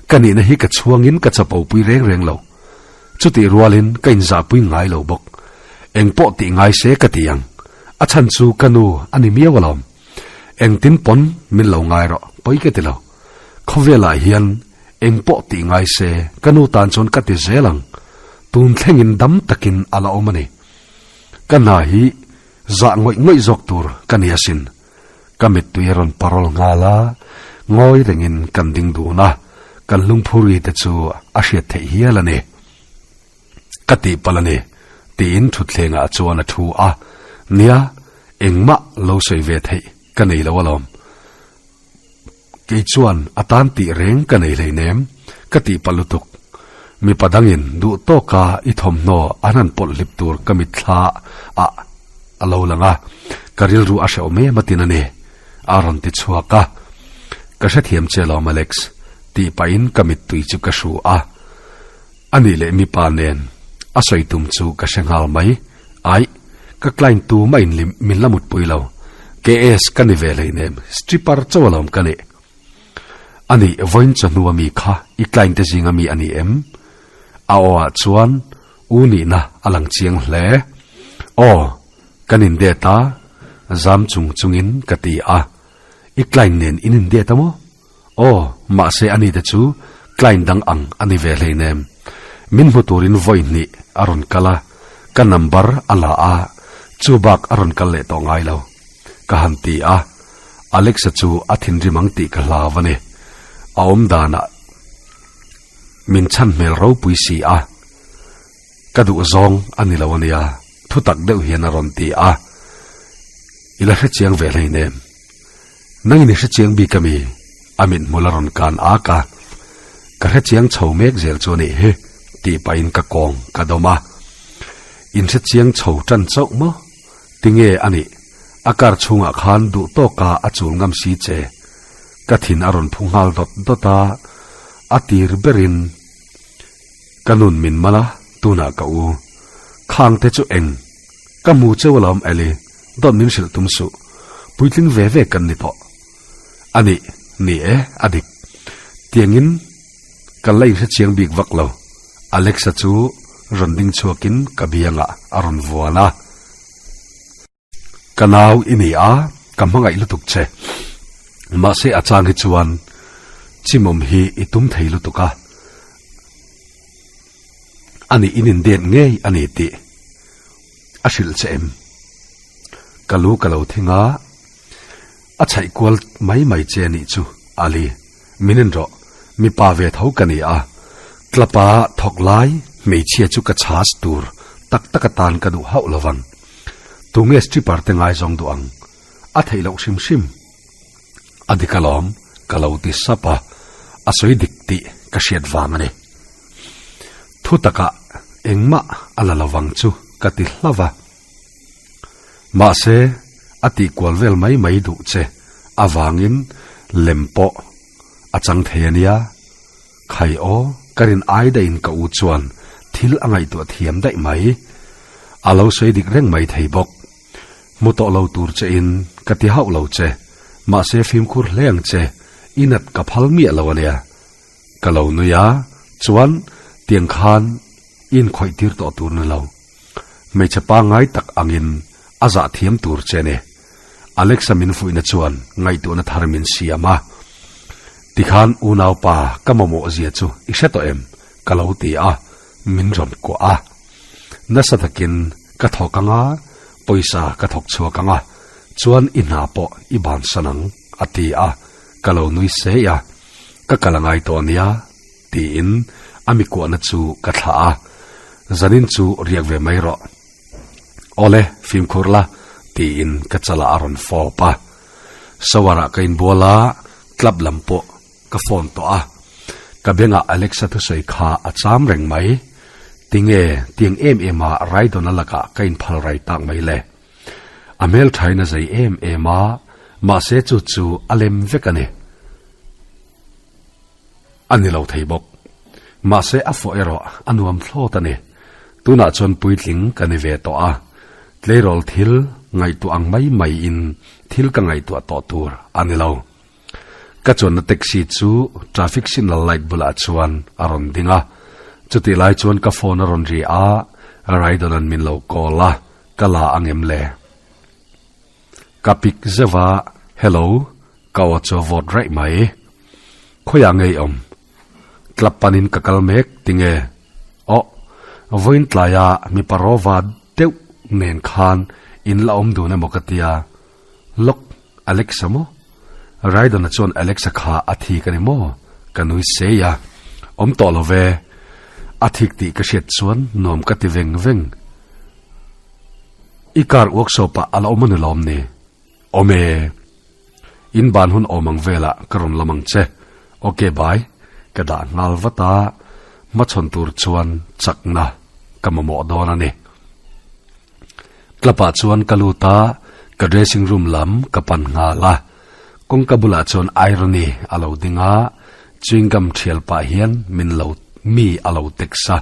Ka nihna hi ka chhuangin ka chapo pui reng reng lo. Chutih rualin ka inzahpui ngai lo bawk. Eng pawh tih ngai se ka ti ang. A chhan chu ka nu a ni miau alawm. Engtin pawn min lo ngai rawh, pawi ka ti lo. Khawvelah hian eng pawh tih ngai se ka nu tan chuan ka ti zel ang. Tun thlengin dam takin a la awm a ni. Ka hna hi zah ngawih ngawih zawk tur ka ni asin. Ka mittui a rawn parol nghal a, ngawi rengin kan ding dun a, kan lungphuri te chu a hriat theih hial a ni. Ka tihpalh a ni, tiin thutthlengah chuan a thu a, Nia, engmah lo sawi ve theih ka nei lo alawm. Kei chuan a tan tih reng ka nei hleinem, ka tihpalh lutuk. Mipa dangin duh tawka i thawmhnaw an han pawlh hlip tur ka mitthla ah a lo lang a, ka rilru a hrehawm em atin a ni, a rawn ti chhuak a. Ka hrethiam che alawm Alex, tih pahin ka mittui chu ka hru a. A nih leh mipa nen a sawi tum chu ka hre nghal mai. Aih, ka client tu mah in lim min la mutpui lo. KS ka ni ve hleinem, stripper chauh alawm ka nih. A nih, vawiin chawhnu a mi kha i client te zinga mi a ni em? A aw ah chuan u nihna a lang chiang hle. Aw, kan in det a, zam chung chungin ka ti a. I client nen in in det a maw? Aw, mahse ani te chu client dang ang a ni ve hleinem. Min hmu turin vawi hnih a rawn kal a, ka number a la a, chu bak a rawn kal leh tawh ngai lo. Ka han ti a, Alexa chu a thinrim ang tih ka hlau a ni. A awm danah min chhan hmel ropui si a, ka duh zawng a ni lo a nia, thutak deuh hian a rawn ti a. I la hrechiang ve hleinem. Nangin i hrechiang bik ami? A mithmul a rawn kan ak a, Ka hrechiang chho mek zel chu a nih hi, tih pahin ka kawng ka dawm a. In hrechiang chho tan chauh maw? Tinge a nih? A car chhungah khan duh tawka a chul ngam si che. Ka thin a rawn phu nghal dawt dawt a, a tir berin ka nun min mal a, tunah ka u. Khang te chu eng? Ka hmu cheu alawm Eli, dawt min hrilh tum suh. Puitling ve ve kan ni tawh. A nih, ni e, a dik. Tiangin ka la inhre chiang bik vak lo. Alexa chu rawn ding chhuakin ka biangah a rawn vuan a. Ka nau i ni a, ka hmangaih lutuk che. Mahse a chang hi chuan chimawm hi i tum thei lutuk a. A nih in indet ngei a ni tih a hrilh che em? Ka lu ka lo thing a, a chhaih kual mai mai che nih chu Ali, min en rawh, mipa ve tho ka ni a, club-a thawk lai hmeichhia chu ka chhas tur tak tak atan ka duh hauh lovang. Tunge stripper te ngaizawng duh ang? A theih loh hrim hrim. A dik alawm, ka lo ti sap a, a sawi dik tih ka hriat vang a ni. Thu takah engmah a la lovang chu ka ti hlauh va. Mahse, a tih kual vel mai mai duh che avangin lem pawh a chang thei a nia. Khai aw, ka rin ai daihin ka u chuan thil a ngaihtuah thiam daih mai. A lo sawi dik reng mai thei bawk. Hmu tawh lo tur che in ka ti hauh lo che, mahse fimkhur hle ang che, i nat ka phal miah lo ania. Ka lo nui a, chuan tiang khan i inkhawih tir tawh tur ni lo. Hmeichhe pangngai tak angin a zah thiam tur che ni. Alexa min fuihna chuan ngaihtuahna thar min siam a. Tikhan unaupa ka mamawh zia chu i hre tawh em? Ka lo ti a, min rawn kuah a. Nasa takin ka thawk ang a, pawisa ka thawk chhuak ang a, chuan i hna pawh i bansan ang, a ti a, ka lo nui sei a, Ka kal a ngai tawh a nia, tiin a mi kuahna chu ka thlah a, Zanin chu riak ve mai rawh. Awle, fimkhur la, tiin ka chalah a rawn fawp a. Shower ah ka inbual a, club lam pawh Ka phone tawh a, ka bengah Alexa thusawi kha a cham reng mai. Tinge tiang em em a Raidon-a lakah ka inphal rai tak mai le? A hmelthain a zei em em a, mahse chu chu a lem vek a ni. A ni lo thei bawk. Mahse a fawh erawh a nuam thlawt a ni. Tunah chuan puitling ka ni ve tawh a, tleirawl thil ngaihtuah ang mai maiin thil ka ngaihtuah tawh tur a ni lo. Ka chuanna taxi chu traffic signal light bulah chuan a rawn ding a, chutih lai chuan ka phone a rawn ri a, Raidona'n min lo call a, ka la ang em le? Ka pick zeuh a, Hello, ka aw chu a vawt raih mai. Khawiah ngei awm? Club panin ka kal mek tinge? Aw, vawiin tlaia mipa rawva deuh nen khan in la awm dun emaw ka tia, Lawk, Alexa maw? Raidon-a chuan Alexa kha a thik a ni maw? Ka nui sei a. Awm tawh lo ve. A thik tih ka hriat chuan nuam ka ti veng veng. I car workshop-ah a la awm a ni lawm ni? Awm e. In ban hun awm ang velah ka rawn lam ang che. Ok bye. Ka dah nghal vat a, hmachhawn tur chuan chakna ka mamawh dawn a ni. Club ah chuan ka lut a, ka dressing room lam ka pan nghal a. Kawngka bulah chuan Irony a lo ding a, chewing gum thial pah hian min lo mi a lo text a.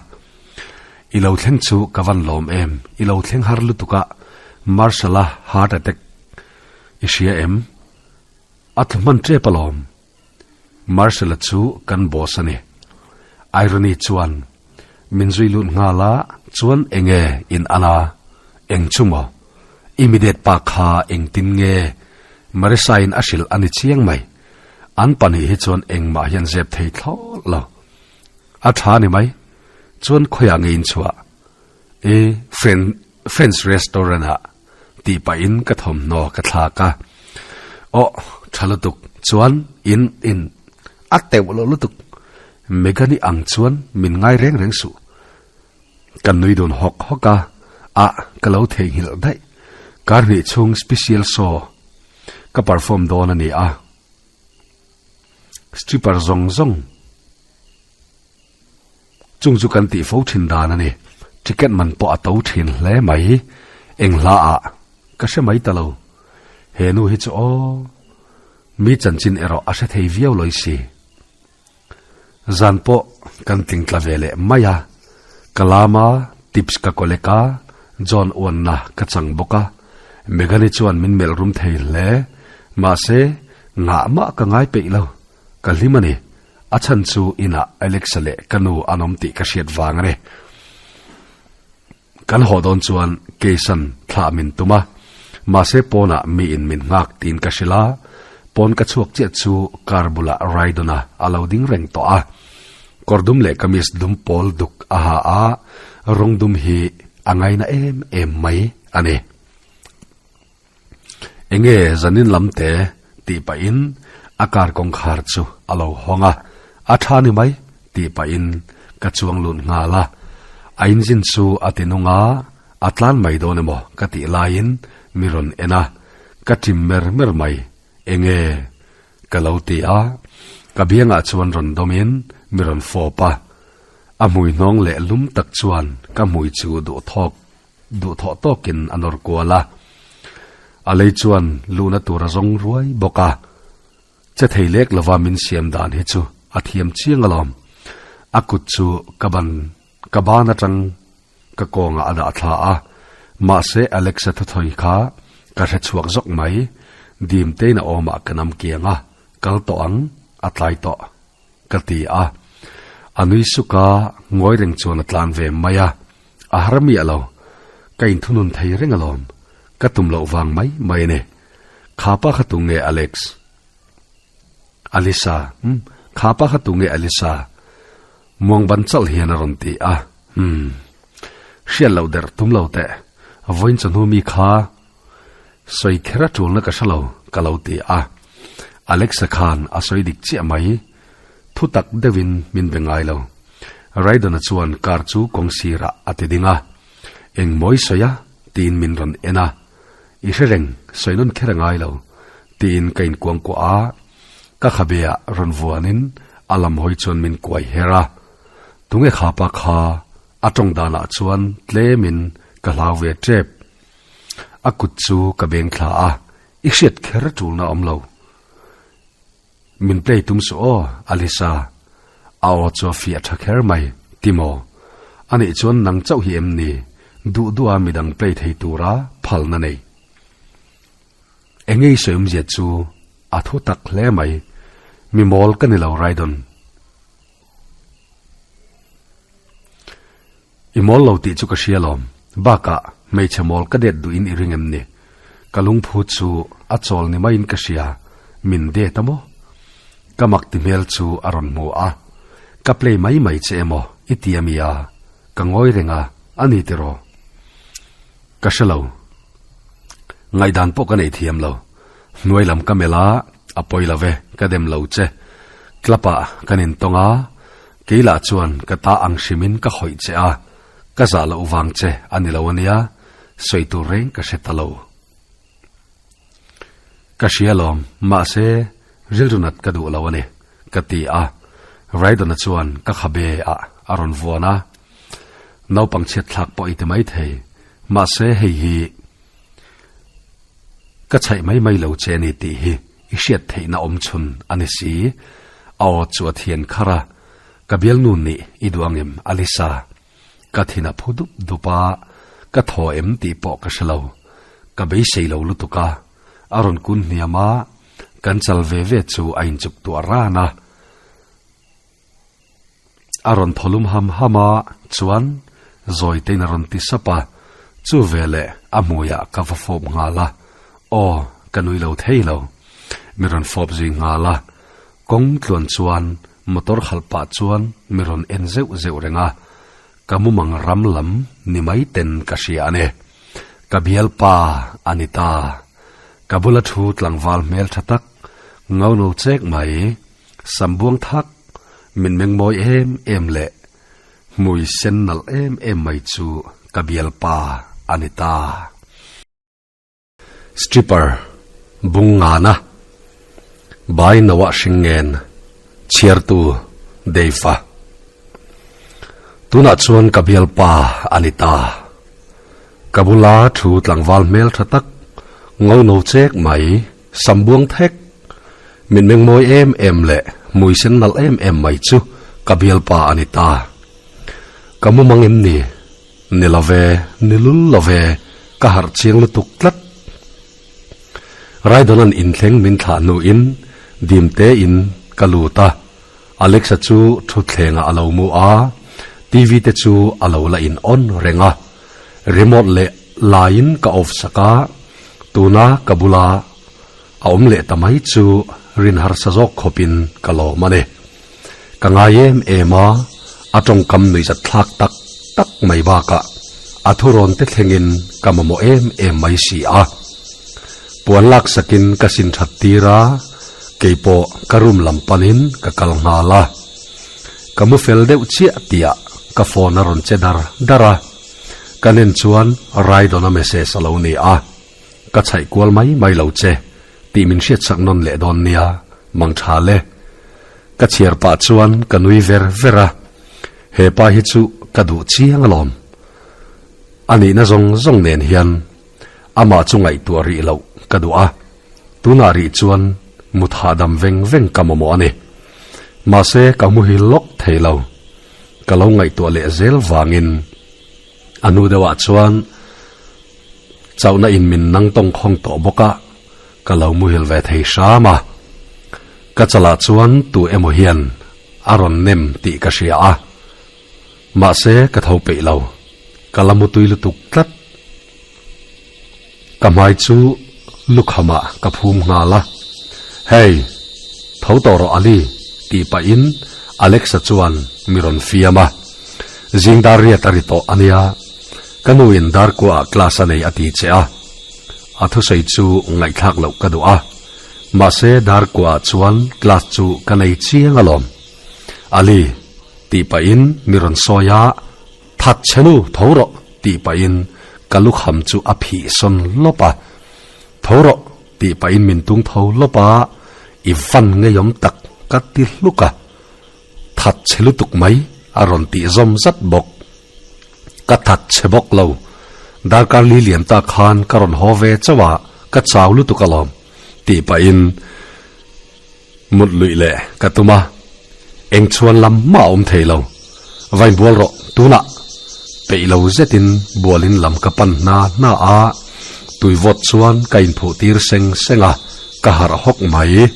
I lo thleng chu ka van lawm em, i lo thleng har lutuk a, Marshall-a heart attack i hria em? A tlu hman tep alawm. Marshall-a chu kan boss a ni. Irony chuan min zui lut nghal a, chuan enge in an a, eng chu maw? I mi det pa kha engtin nge Marissa-in a hrilh a ni chiang mai. An pahnih hi chuan engmah hian zep thei thlawt lo. A tha ni mai. Chuan khawiah nge in chhuah? E, Fren, French restaurant ah tih pahin ka thawmhnaw ka thlak a. Aw, tha lutuk. Chuan in, in, a teuh loh lutuk. Megan-i ang chuan min ngai reng reng suh. Kan nui dun hawk hawk a, ah, ka lo theihnghilh daih. Kar hnih chhung special show ka perform dawn a ni a. Stripper zawng zawng chung chu kan tih fo thin dan a ni. Ticket man pawh a to thin hle mai. Eng hla ah ka hre mai ta lo. He nu hi chu aw, mi chanchin erawh a hre thei viau lawi si. Zan pawh kan tling tla ve leh mai a, ka lam a, tips ka collect a, John uanna ka chang bawk a, Megan-i chuan min melh rum thei hle, mahse ngah mah ka ngai peih lo, ka hlim a ni, a chhan chu inah Alex-a leh ka nu an awm tih ka hriat vang a ni. Kan haw dawn chuan Keisan thlah min tum a, mahse pawnah miin min nghak tiin ka hrilh a, pawn ka chhuak chiah chu car bulah Raidon-a a lo ding reng tawh a. Kawr dum leh kamis dum pawl duk a ha a, rawng dum hi a ngaina em em mai a ni. Enge zanin lam te tih pahin a car kawngkhar chu a lo hawng a, a tha ni mai tih pahin ka chuang lut nghal a, a engine chu a ti nung a, a tlan mai dawn emaw ka tih laiin mi rawn en a, ka ṭim mer mer mai, enge ka lo ti a, ka biangah chuan rawn dawmin mi rawn fawp a, a hmui hnawng leh lum tak chuan ka hmui chu duhthawk Duhthawh tawkin a nawr kual a, a lei chuan luhna tur a zawng ruai bawk a. Che thei lek lova min siam dan hi chu a thiam chiang alawm. A kut chu ka ban ka ban atang ka kawngah a dah thla a, mahse Alexa thuthawi kha ka hre chhuak zawk mai. Dim tein a awmah ka nam kiang a, kal tawh ang, a tlai tawh. Ka ti a. A nui suk a, ngawi reng chuan a tlan ve mai a. A har miah lo. Ka inthunun thei reng alawm. Ka tum loh vang mai mai a ni. Kha pa kha tu nge Alex? Alisa, Umm, kha pa kha tu nge Alisa? Muang ban chalh hian a rawn ti a. Umm. Hriat loh der tum lo teh. Vawiin chawhnu mi kha Sawi kher a tulna ka hre lo, ka lo ti a. Alexa khan a sawi dik chiah mai. Thu tak deuhin min be ngai lo. Raidon-a chuan car chu kawng sirah a ti ding a. Eng mawi sawi a? tiin min rawn en a. I hre reng, sawi nawn kher a ngai lo, tiin ka inkuangkuah a. Ka khabeah rawn vuanin a lam hawi chuan min kuai her a. Tunge khapa kha a tawng danah chuan tlemin ka hlau ve tep. A kut chu ka beng thla a, i hriat kher tulna awm lo. Min play tum suh aw, Alisa. A aw chu a fiah tha kher mai, ti maw? Anih chuan nang chauh hi em ni, duh duha midang play thei tura phalna nei. Engei sawiawmzia chu a thu tak hle mai, mi mawl ka ni lo Raidon. I mawl lo tih chu ka hria lawm. Bakah, hmeichhe mawl ka det duhin i ring em ni? Ka lungphu chu a chawl ni maiin ka hria, min det a maw? Ka mak ti hmel chu a rawn hmu a. Ka play mai mai che emaw i ti a mi a? Ka ngawi reng a, a ni tiraw? Ka hre lo. Ngaihdan pawh ka nei thiam lo. Hnuai lam ka melh a, a pawi lo ve, ka dem lo che. Club ah kan intawng a, kei lah chuan ka ta ang hrimin ka khawih che a, ka zah loh vang che a ni lo ania, sawi tur reng ka hre ta lo. Ka hria lawm, mahse rilru nat ka duh lo a ni, ka ti a. Raidon-a chuan ka khabe ah a rawn vuan a, Naupang chhiat thlak pawh i ti mai thei, mahse hei hi ka chhaih mai mai lo che a ni tih hi i hriat theihna awm chhun a ni si. A aw chu a thian kharh a, Ka bialnu nih i duh angem, Alisa? Ka thin a phu dup dup a, ka thaw em tih pawh ka hre lo. Ka beisei lo lutuk a, a rawn kun hniam a, kan chal ve ve chu a inchuk tuah ran a. A rawn thaw lum ham ham a, chuan zawi tein a rawn ti sap a, chu veleh a hmuiah ka va fawp nghal a, aw ka nui lo thei lo. Mi rawn fawp zui nghal a, kawng tluan chuan motor khalh pah chuan mi rawn en zeuh zeuh reng a, ka mumang ram lam ni mai ten ka hria a ni. Ka bialpa a ni ta. Ka bula thu tlangval hmel tha tak, ngo no chek mai, Sam buang thak, min meng mawi em em leh hmui sen nalh em em mai chu ka bialpa a ni ta. Stripper, bung ngana, bai noah hring ngen, chhiartu Dave-a. Tunah chuan ka bialpa a ni ta. Ka bula thu tlangval hmel tha tak, ngo no chek mai, Sam buang thek, min meng mawi em em leh hmui sen nalh em em mai chu ka bialpa a ni ta. Ka mu mang em ni? Ni lo ve, ni lul lo ve, ka harh chiang lutuk tlat. Raidona'n inthleng min thlah hnuin dim tein ka lut a, Alexa chu thutthlengah a lo mu a, TV te chu a lo la in on reng a. Remote leh laiin ka off sak a, tuna ka bula a awm leh ta mai chu rin harsa zawk khawpin ka lawm a ni. Ka ngai em em a, a tawngkam nuihzat thlak tak tak mai bakah a thurawn te thlengin ka mamawh em em mai si a. Puan lak sakin ka sin that tir a, keipawh ka room lam panin ka kal nghal a. Ka mu fel deuh chiah tihah ka phone a rawn che dar dar a, ka nen chuan Raidon-a message a lo ni a, Ka chhaih kual mai mai lo che tih min hriatsak nawn leh dawn nia, mang tha le. Ka chhiar pah chuan ka nui ver ver a, he pa hi chu ka duh chiang alawm. A nihna zawng zawng nen hian amah chu ngaihtuah rih loh ka duh a, tunah rih chuan mut hahdam veng veng ka mamawh a ni. Mahse ka muhil lawk thei lo, ka lo ngaihtuah leh zel vangin a hnu deuhah chuan chauhna in min nang tawng khawng tawh bawk a, ka lo muhil ve thei hram a. Ka chalah chuan tu emaw hian a rawn nem tih ka hria a, mahse ka tho peih lo, ka la mutui lutuk tlat. Ka hmai chu lukhamah ka phum nghal a, Hey, tho tawh rawh Ali, tih pahin Alexa chuan mi rawn fiam a. Zing dar riat a ri tawh a nia, ka nuin dar kuaah class a nei a ti che a. A thusawi chu ngaihthlak loh ka duh a, mahse dar kuaah chuan class chu ka nei chiang alawm. Ali, tih pahin mi rawn sawi a. That che nu, tho rawh, tih pahin ka lukham chu a phih sawn lawp a. Tho rawh, tih pahin min tung tho lawp a, i van ngeiawm tak ka ti hluk a. That che lutuk mai, a rawn tih zawm zat bawk. Ka that che bawk lo, darkar li liam ta khan ka rawn haw ve chauh a, ka chau lutuk alawm, tih pahin Mut luih leh ka tum a, eng chhuan lam mah a awm thei lo. Vain bual rawh, tunah! Peih lo zetin bualin lam ka pan hna hna a, tui vawt chuan ka inphuh tir seng seng a, ka harh hawk mai.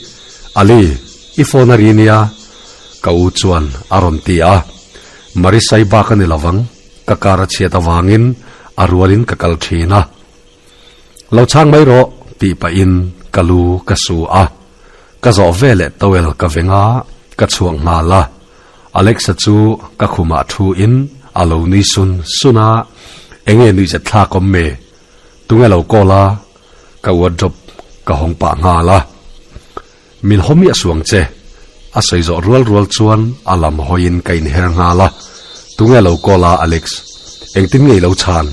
Ali, i phone a ri nia? Ka u chuan a rawn ti a. Marisai bak a ni lovang, ka car a chhiat avangin a rualin ka kal thin a. Lo chhang mai rawh tih pahin ka lu ka su a, ka zawh veleh towel ka veng a, ka chhuak nghal a. Alexa chu ka khumah thu in a lo nui sun sun a, enge nuihzet thlak awm me? Tunge lo call a? Ka wardrobe ka hawng pah nghal a. Min haw miah suang che. A sawi zawh rual rual chuan a lam hawiin ka inher nghal a, Tunge lo call a Alex? Engtin nge i lo chhan?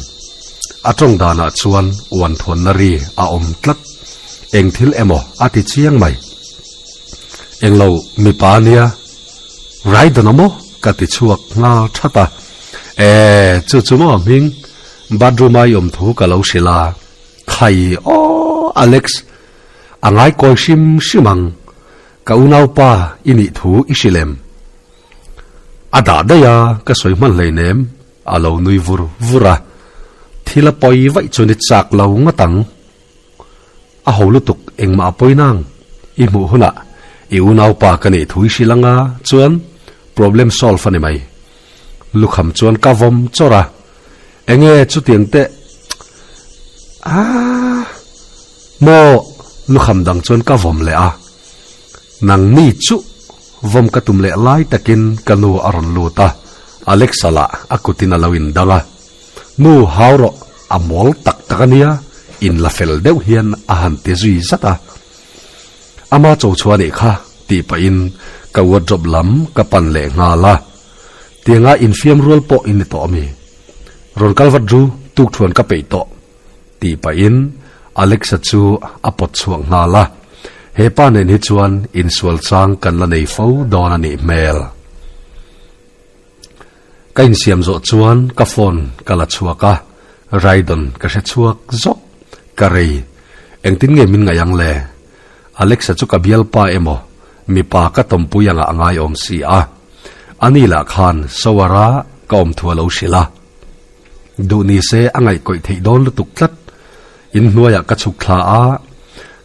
A tawng danah chuan uan thuanna ri a awm tlat. Eng thil emaw a ti chiang mai. Englo mipa a nia. Raidon a maw? Ka ti chhuak nghal that a. E, chu chu maw hming? Bathroom a i awm thu ka lo hrilh a. Khai aw Alex! A ngai kawi hrim hrim ang, ka unaupa i nih thu i hrilh em? A dah daih a, ka sawi hman hleinem, a lo nui vur vur a, thil a pawi vaih chuan i chak lo ngawt ang. A ho lutuk engmah a pawi nang, i hmuh hunah i unaupa ka nih thu i hrilh anga chuan problem solve a ni mai. Lukham chuan ka vawm chawrh a, enge chutiang teh aah maw lukham dang chuan ka vawm leh a, nangni chu vawm ka tum leh lai takin ka nu a rawn lut a, Alexa lah a kutin a lo indang a. Nu hau rawh, a mawl tak tak a nia, in la fel deuh hian a han ti zui zat a. Ama cho chhuah anih kha tih pahin ka wardrobe lam ka pan leh nghal a. Tianga infiam rual pawh i ni tawh ami? Rawn kal vat ru, tukthuan ka peih tawh tih pahin Alexa chu a pawt chhuak nghal a. He pa nen hi chuan insual chang kan la nei fo dawn a nih hmel. Ka insiam zawh chuan ka phone ka la chhuak a, Raidon ka hre chhuak zawk. Ka rei. Engtin nge min ngaih ang le? Alexa chu ka bialpa emaw mipa ka tawmpui anga a ngaiawm si a. Ani lah khan shower a ka awm thu a lo hrilh a. Duh ni se a ngaihkawih theih dawn lutuk tlat. Inhnuaiah ka chhuk thla a,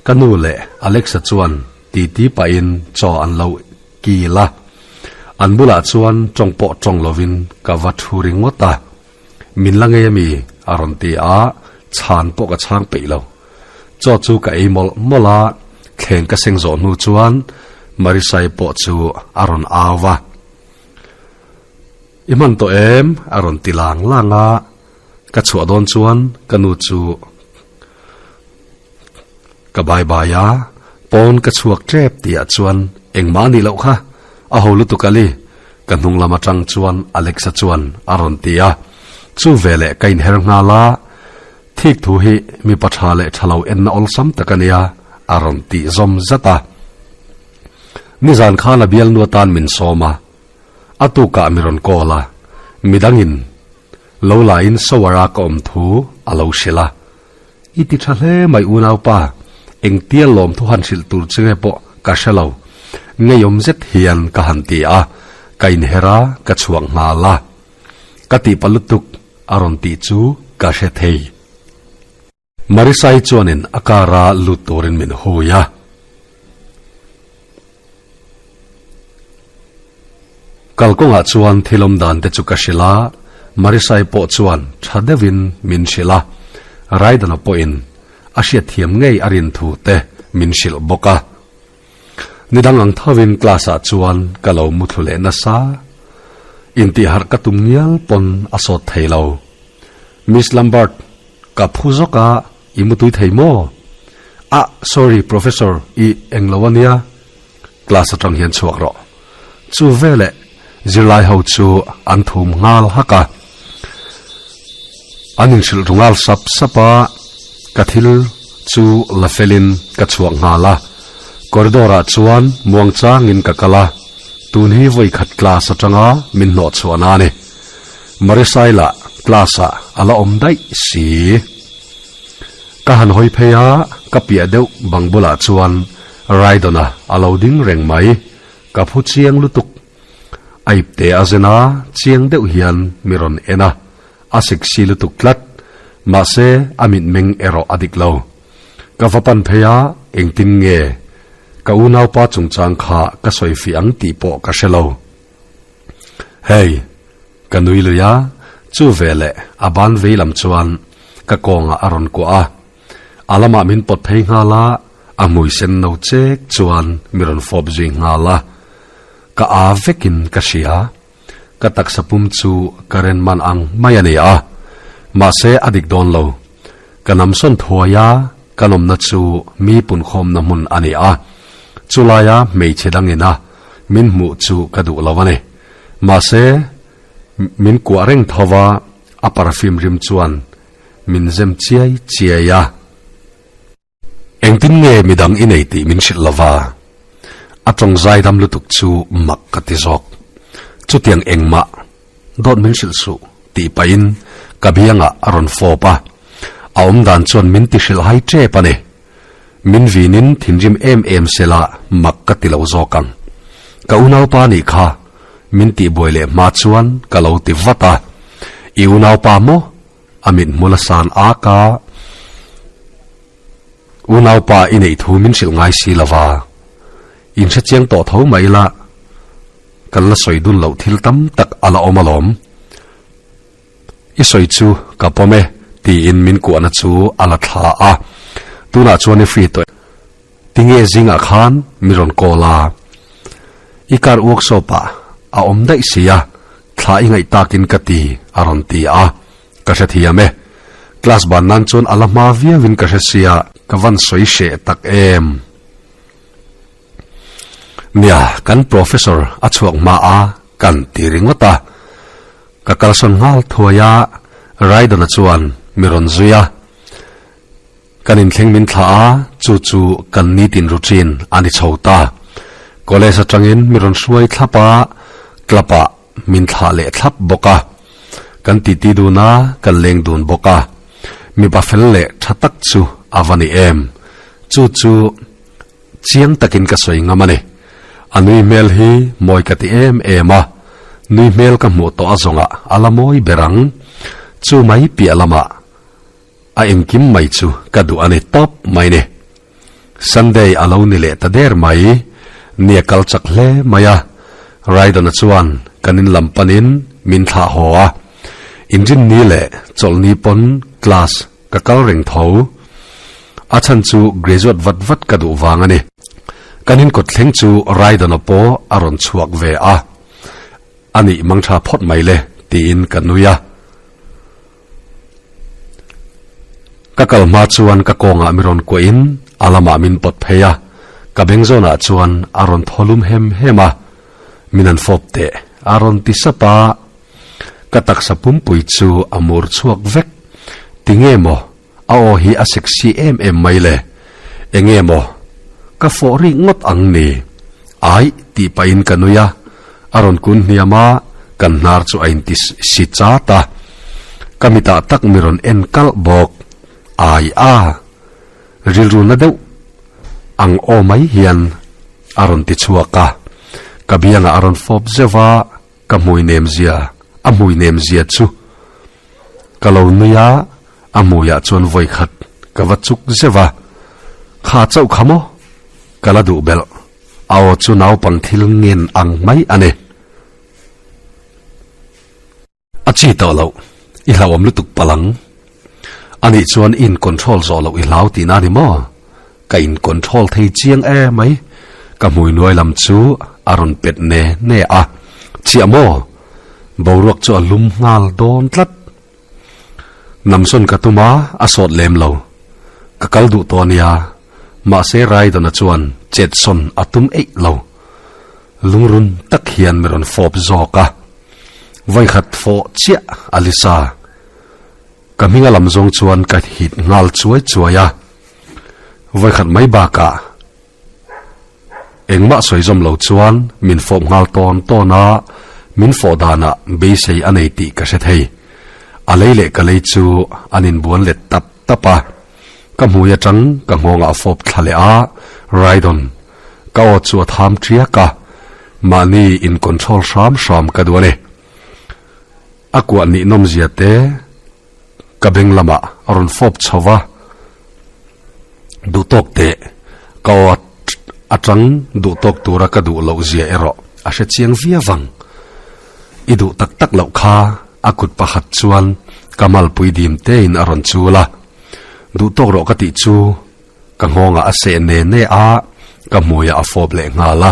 ka nu leh Alexa chuan titi pahin chaw an lo kil a, an bulah chuan tawng pawh tawng lovin ka va thu ringawt a, Min la ngei ami? a rawn ti a, chhan pawh ka chhang peih lo. Chaw chu ka ei mawlh mawlh a, thleng ka seng zawh hnu chuan Marisai pawh chu a rawn au va. I hman tawh em? a rawn ti lang lang a, ka chhuah dawn chuan ka nu chu Ka bai bai a, pawn ka chhuak tep tihah chuan engmah a nih loh kha, a ho lutuk ali, ka hnung lam atang chuan Alexa chuan a rawn ti a, chu veleh ka inher nghal a, thik thu hi mipa tha leh tha lo enna awlsam tak a nia a rawn tih zawm zat a. Nizan khan a bialnu atan min sawm a, a tukah mi rawn call a, midangin lo lain shower a ka awm thu a lo hrilh a, I ti tha hle mai unaupa, engtia lawmthu han hrilh tur che nge pawh ka hre lo, ngeiawm zet hian ka han ti a, ka inher a, ka chhuak nghal a. Ka tihpalh lutuk a rawn tih chu ka hre thei. Marisai chuanin a car a lut turin min hui a. Kalkawngah chuan thil awm dan te chu ka hrilh a, Marisai pawh chuan tha deuhin min hrilh a, Raidana pawhin a hriatthiam ngei a rin thu te min hrilh bawk a. Nidang ang thovin class ah chuan ka lo muthlu leh nasa, intihharh ka tum ngial pawn a sawt thei lo. Miss Lambert, ka phu zawk a, i mutui thei maw? Ah, sorry Professor, i englo a nia. Class atang hian chhuak rawh. Chu veleh zirlai ho chu an thum nghal hak a. An inhrilh ru nghal sap sap a, ka thil chu la felin ka chhuak nghal a. Corridor ah chuan muang changin ka kal a, tun hi vawi khat class atanga min hnawh chhuahna a ni. Marisai lah class ah a la awm daih si. Ka han hawi phei a, ka piah deuh bang bulah chuan Raidona a lo ding reng mai, ka phu chiang lutuk. A ipte a zen a, chiang deuh hian mi rawn en a, a sexy lutuk tlat. Mahse, a mitmeng erawh a dik lo. Ka va pan phei a, engtin nge ka unaupa chungchang kha ka sawi fih ang tih pawh ka hre lo. Hey! Ka nui lui a, chu veleh a ban vei lam chuan ka kawngah a rawn kuah a. A lamah min pawt phei nghal a, a hmui sen no chek chuan mi rawn fawp zui nghal a. Ka aa vekin ka hria. Ka taksa pum chu ka ren man ang mai a ni a. Mahse a dik dawn lo. Ka namsawn thuai a, ka nawmna chu mi punkhawmna hmun a ni a. Chulaia hmeichhe dangina min hmuh chu ka duh lo a ni. Mahse min kuah reng tho va, a perfume rim chuan min zem chiai chiai a. Engtin nge midang i nei tih min hrilh lova? A tawng zaidam lutuk chu mak ka ti zawk. Chutiang engmah dawt min hrilh suh tih pahin ka biangah a rawn fawp a. A awmdan chuan min ti hrilh hai tep a ni. Min vinin thinrim em em sela mak ka ti lo zawk ang. Ka unaupa nih kha min tihbuai leh hma chuan ka lo ti vat a. I unaupa maw? A mithmul a san ak a. Unaupa i neih thu min hrilh ngai si lo va. Inhre chiang tawh tho mai ila, kan la sawi dun loh thil tam tak a la awm alawm. I sawi chu ka pawm e, tiin min kuahna chu a la thla a. Tunah chuan i free tawh e. Tinge zingah khan mi rawn call a? I car workshop ah a awm daih si a, thla i ngaih takin ka ti, a rawn ti a. Ka hrethiam e. Class ban nan chuan a la hma viauin ka hre sia, ka van sawi hreh tak em. Nia, kan professor a chhuak hma a, kan ti ringawt a. Ka kalsawn nghal thuai a, Raidon-a chuan mi rawn zui a. Kan inthleng min thlah a, chu chu kan nitin routine a ni chho ta. College atangin mi rawn hruai thlap a, club ah min thlah leh thlap bawk a. Kan titi dun a, kan leng dun bawk a. Mipa fel leh tha tak chu a va ni em. Chu chu chiang takin ka sawi ngam a ni. A nui hmel hi mawi ka ti em em a, nui hmel ka hmuh tawh a zawngah a la mawi ber ang. Chu mai piah lamah A engkim mai chu ka duh a ni tawp mai ni. Sunday a lo ni leh ta der mai. Ni a kal chak hle mai a. Raidon-a chuan kan in lam panin min thlah haw a. Inrinni leh chawlhni pawn class ka kal reng tho. A chhan chu graduate vat vat ka duh vang a ni. Kan in kawt thleng chu Raidon-a pawh a rawn chhuak ve a. A nih mangtha phawt mai le tiin ka nui a. Ka kal hma chuan ka kawngah mi rawn kuahin a lamah min pawt phei a, ka beng zawnah chuan a rawn thaw lum hem hem a, Min han fawp teh, a rawn ti sap a, ka taksa pumpui chu a mur chhuak vek. Tinge maw a aw hi a sexy em em mai le? Enge maw ka fawh rik ngawt ang ni? Aih tih pahin ka nui a, a rawn kun hniam a, kan hnar chu a inti si chat a. Ka mitah tak mi rawn en kalh bawk. Ai a! Rilru na deuh ang aw mai hian a rawn ti chhuak a. Ka biangah a rawn fawp zeuh a, ka hmui nem zia, a hmui nem zia chu ka lo nui a, a hmuiah chuan vawi khat ka va chuk zeuh a. Kha chauh kha maw? Ka la duh belh. A aw chu naupang thil ngen ang mai a ni. A chi tawh loh, i hlauhawm lutuk palh ang. Anih chuan i in control zawh loh i hlau tihna a ni maw? Ka in control thei chiang e mai. Ka hmui nuai lam chu a rawn pet ne ne a. Chiah maw? Boruak chu a lum nghal dawn tlat. Namsawn ka tum a, a sawt lem lo. Ka kal duh tawh a nia, mahse Raidon-a chuan chetsawn a tum eih lo. Lungrun tak hian mi rawn fawp zawk a, vawikhat fawh chiah Alisa. Ka hminga lam zawng chuan ka hit nghal chuai chuai a, vawikhat mai bakah Engmah sawi zawm lo chuan min fawp nghal tawn tawn a, min fawh danah beisei a nei tih ka hre thei. A lei leh ka lei chu an inbuan let tap tap a, ka hmui atang ka nghawngah a fawp thla leh a, Raidon, ka aw chu a tham ṭiak a, mahni in control hram hram ka duh a ni. A kuah nih nawmzia te Ka beng lamah a rawn fawp chho va, Duhtawk teh, ka aw atang duhtawk tura ka duh loh zia erawh a hre chiang viau vang. I duh tak tak loh kha a kut pakhat chuan ka malpui dim tein a rawn chul a, Duhtawk rawh ka tih chu ka nghawngah a seh ne ne a, ka hmuiah a fawp leh nghal a.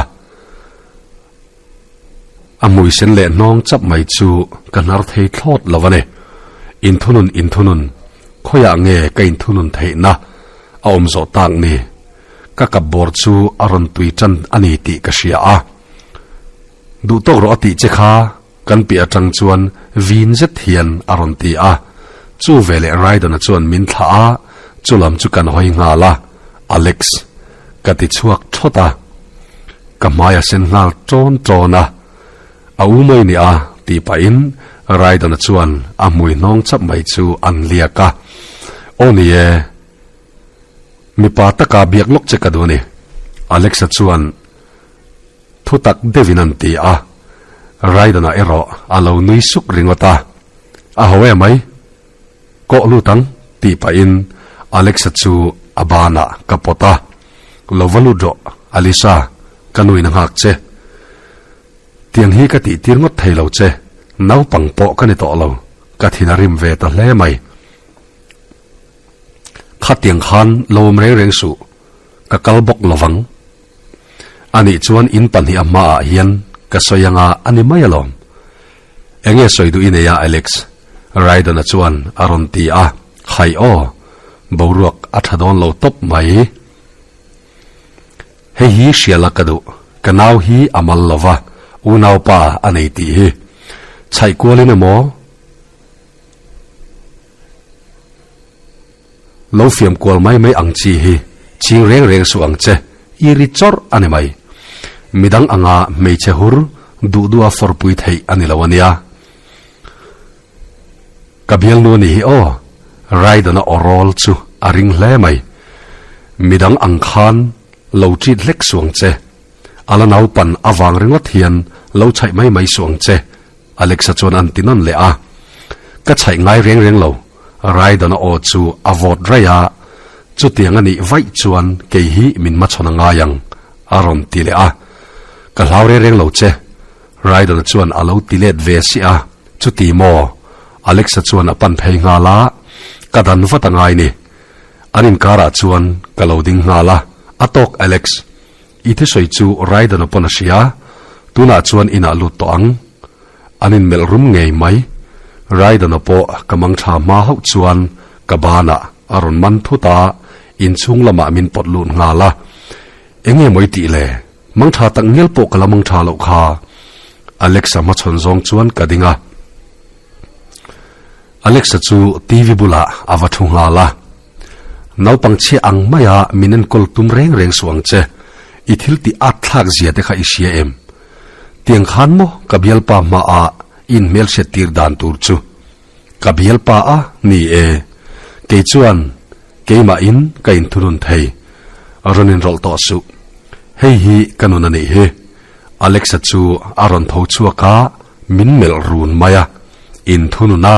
A hmui sen leh hnawng chap mai chu ka hnar thei thlawt lo a ni. Inthunun inthunun, khawiah nge ka inthunun theihna a awm zawh tak ni? Ka kap bawr chu a rawn tui tan a ni tih ka hria a. Duh tawk rawh a tih che kha kan piah atang chuan vin zet hian a rawn ti a. Chu veleh Raidon-a chuan min thlah a, chulam chu kan hawi nghal a. Alex, ka ti chhuak thawt a. Ka hmai a sen nghal tawn tawn a, A u mai nia tih pahin Raidon-a chuan a hmui hnawng chap mai chu an liak a. Aw ni e, mipa taka biak lawk che ka duh a ni, Alex-a chuan thu tak deuhin an ti a. Raidon-a erawh a lo nui suk ringawt a. A ho em mai. Kawh lut ang, tih pahin Alexa chu a banah ka pawt a. Lo va lut rawh, Alisa, ka nuin a nghak che. Tiang hi ka tih tir ngawt thei lo che, naupang pawh ka ni tawh lo, ka thin a rim ve ta hle mai. Khatiang khan lo awm reng reng suh, ka kal bawk lo vang. Anih chuan in pahnih a hmaah hian ka sawi anga a ni mai alawm. Enge sawi duh i nei a Alex? Raidon-a chuan a rawn ti a, Khai aw, boruak a tha dawn lo tawp mai. Hei hi hriala ka duh, ka nau hi a mal lo va, unaupa a nei tih hi. Chhaih kualin emaw? Lo fiam kual mai mai ang chi hi ching reng reng suh ang che, i ri chawrh a ni mai. Midang anga hmeichhe hur duh duha fawrpui theih a ni lo a nia. Ka bialnu a ni hi aw, Raidon-a aw rawl chu a ring hle mai. Midang ang khan lo treat hlek suh ang che. A la naupan avang ringawt hian lo chhaih mai mai suh ang che, Alexa chuan an ti nawn leh a. Ka chhaih ngai reng reng lo, Raidon-a aw chu a vawt raih a, chutiang a nih vaih chuan kei hi min hmachhawn a ngai ang, a rawn ti leh a. Ka hlau reng reng lo che, Raidon-a chuan a lo ti let ve si a, chuti maw? Alexa chuan a pan phei nghal a, ka dan vat a ngai ni. An inkarah chuan ka lo ding nghal a, a tawk Alex. I thusawi chu Raidon-a pawn a hria, tunah chuan inah lut tawh ang. An inmelh rum ngei mai. Raidon-a pawh ka mang tha hma hauh chuan ka banah a rawn man thut a, inchhung lamah min pawt lut nghal a. Enge maw i tih le? Mang tha tak ngial pawh ka la mang tha loh kha. Alex-a hmachhawn zawng chuan ka ding a. Alex-a chu TV bulah a va thu nghal a. Naupang chhia ang maia min enkawl tum reng reng suh ang che. I thil tih at thlak zia te kha i hria em? Tiang khan maw ka bialpa hmaah i inhmelhriat tir dan tur chu? Ka bialpa a ni e. Kei chuan keimahin ka inthunun thei. Rawn inrawlh tawh suh. Hei hi ka nun a nih hi. Alex-a chu a rawn tho chhuak a, min melh run mai a. Inthunun a?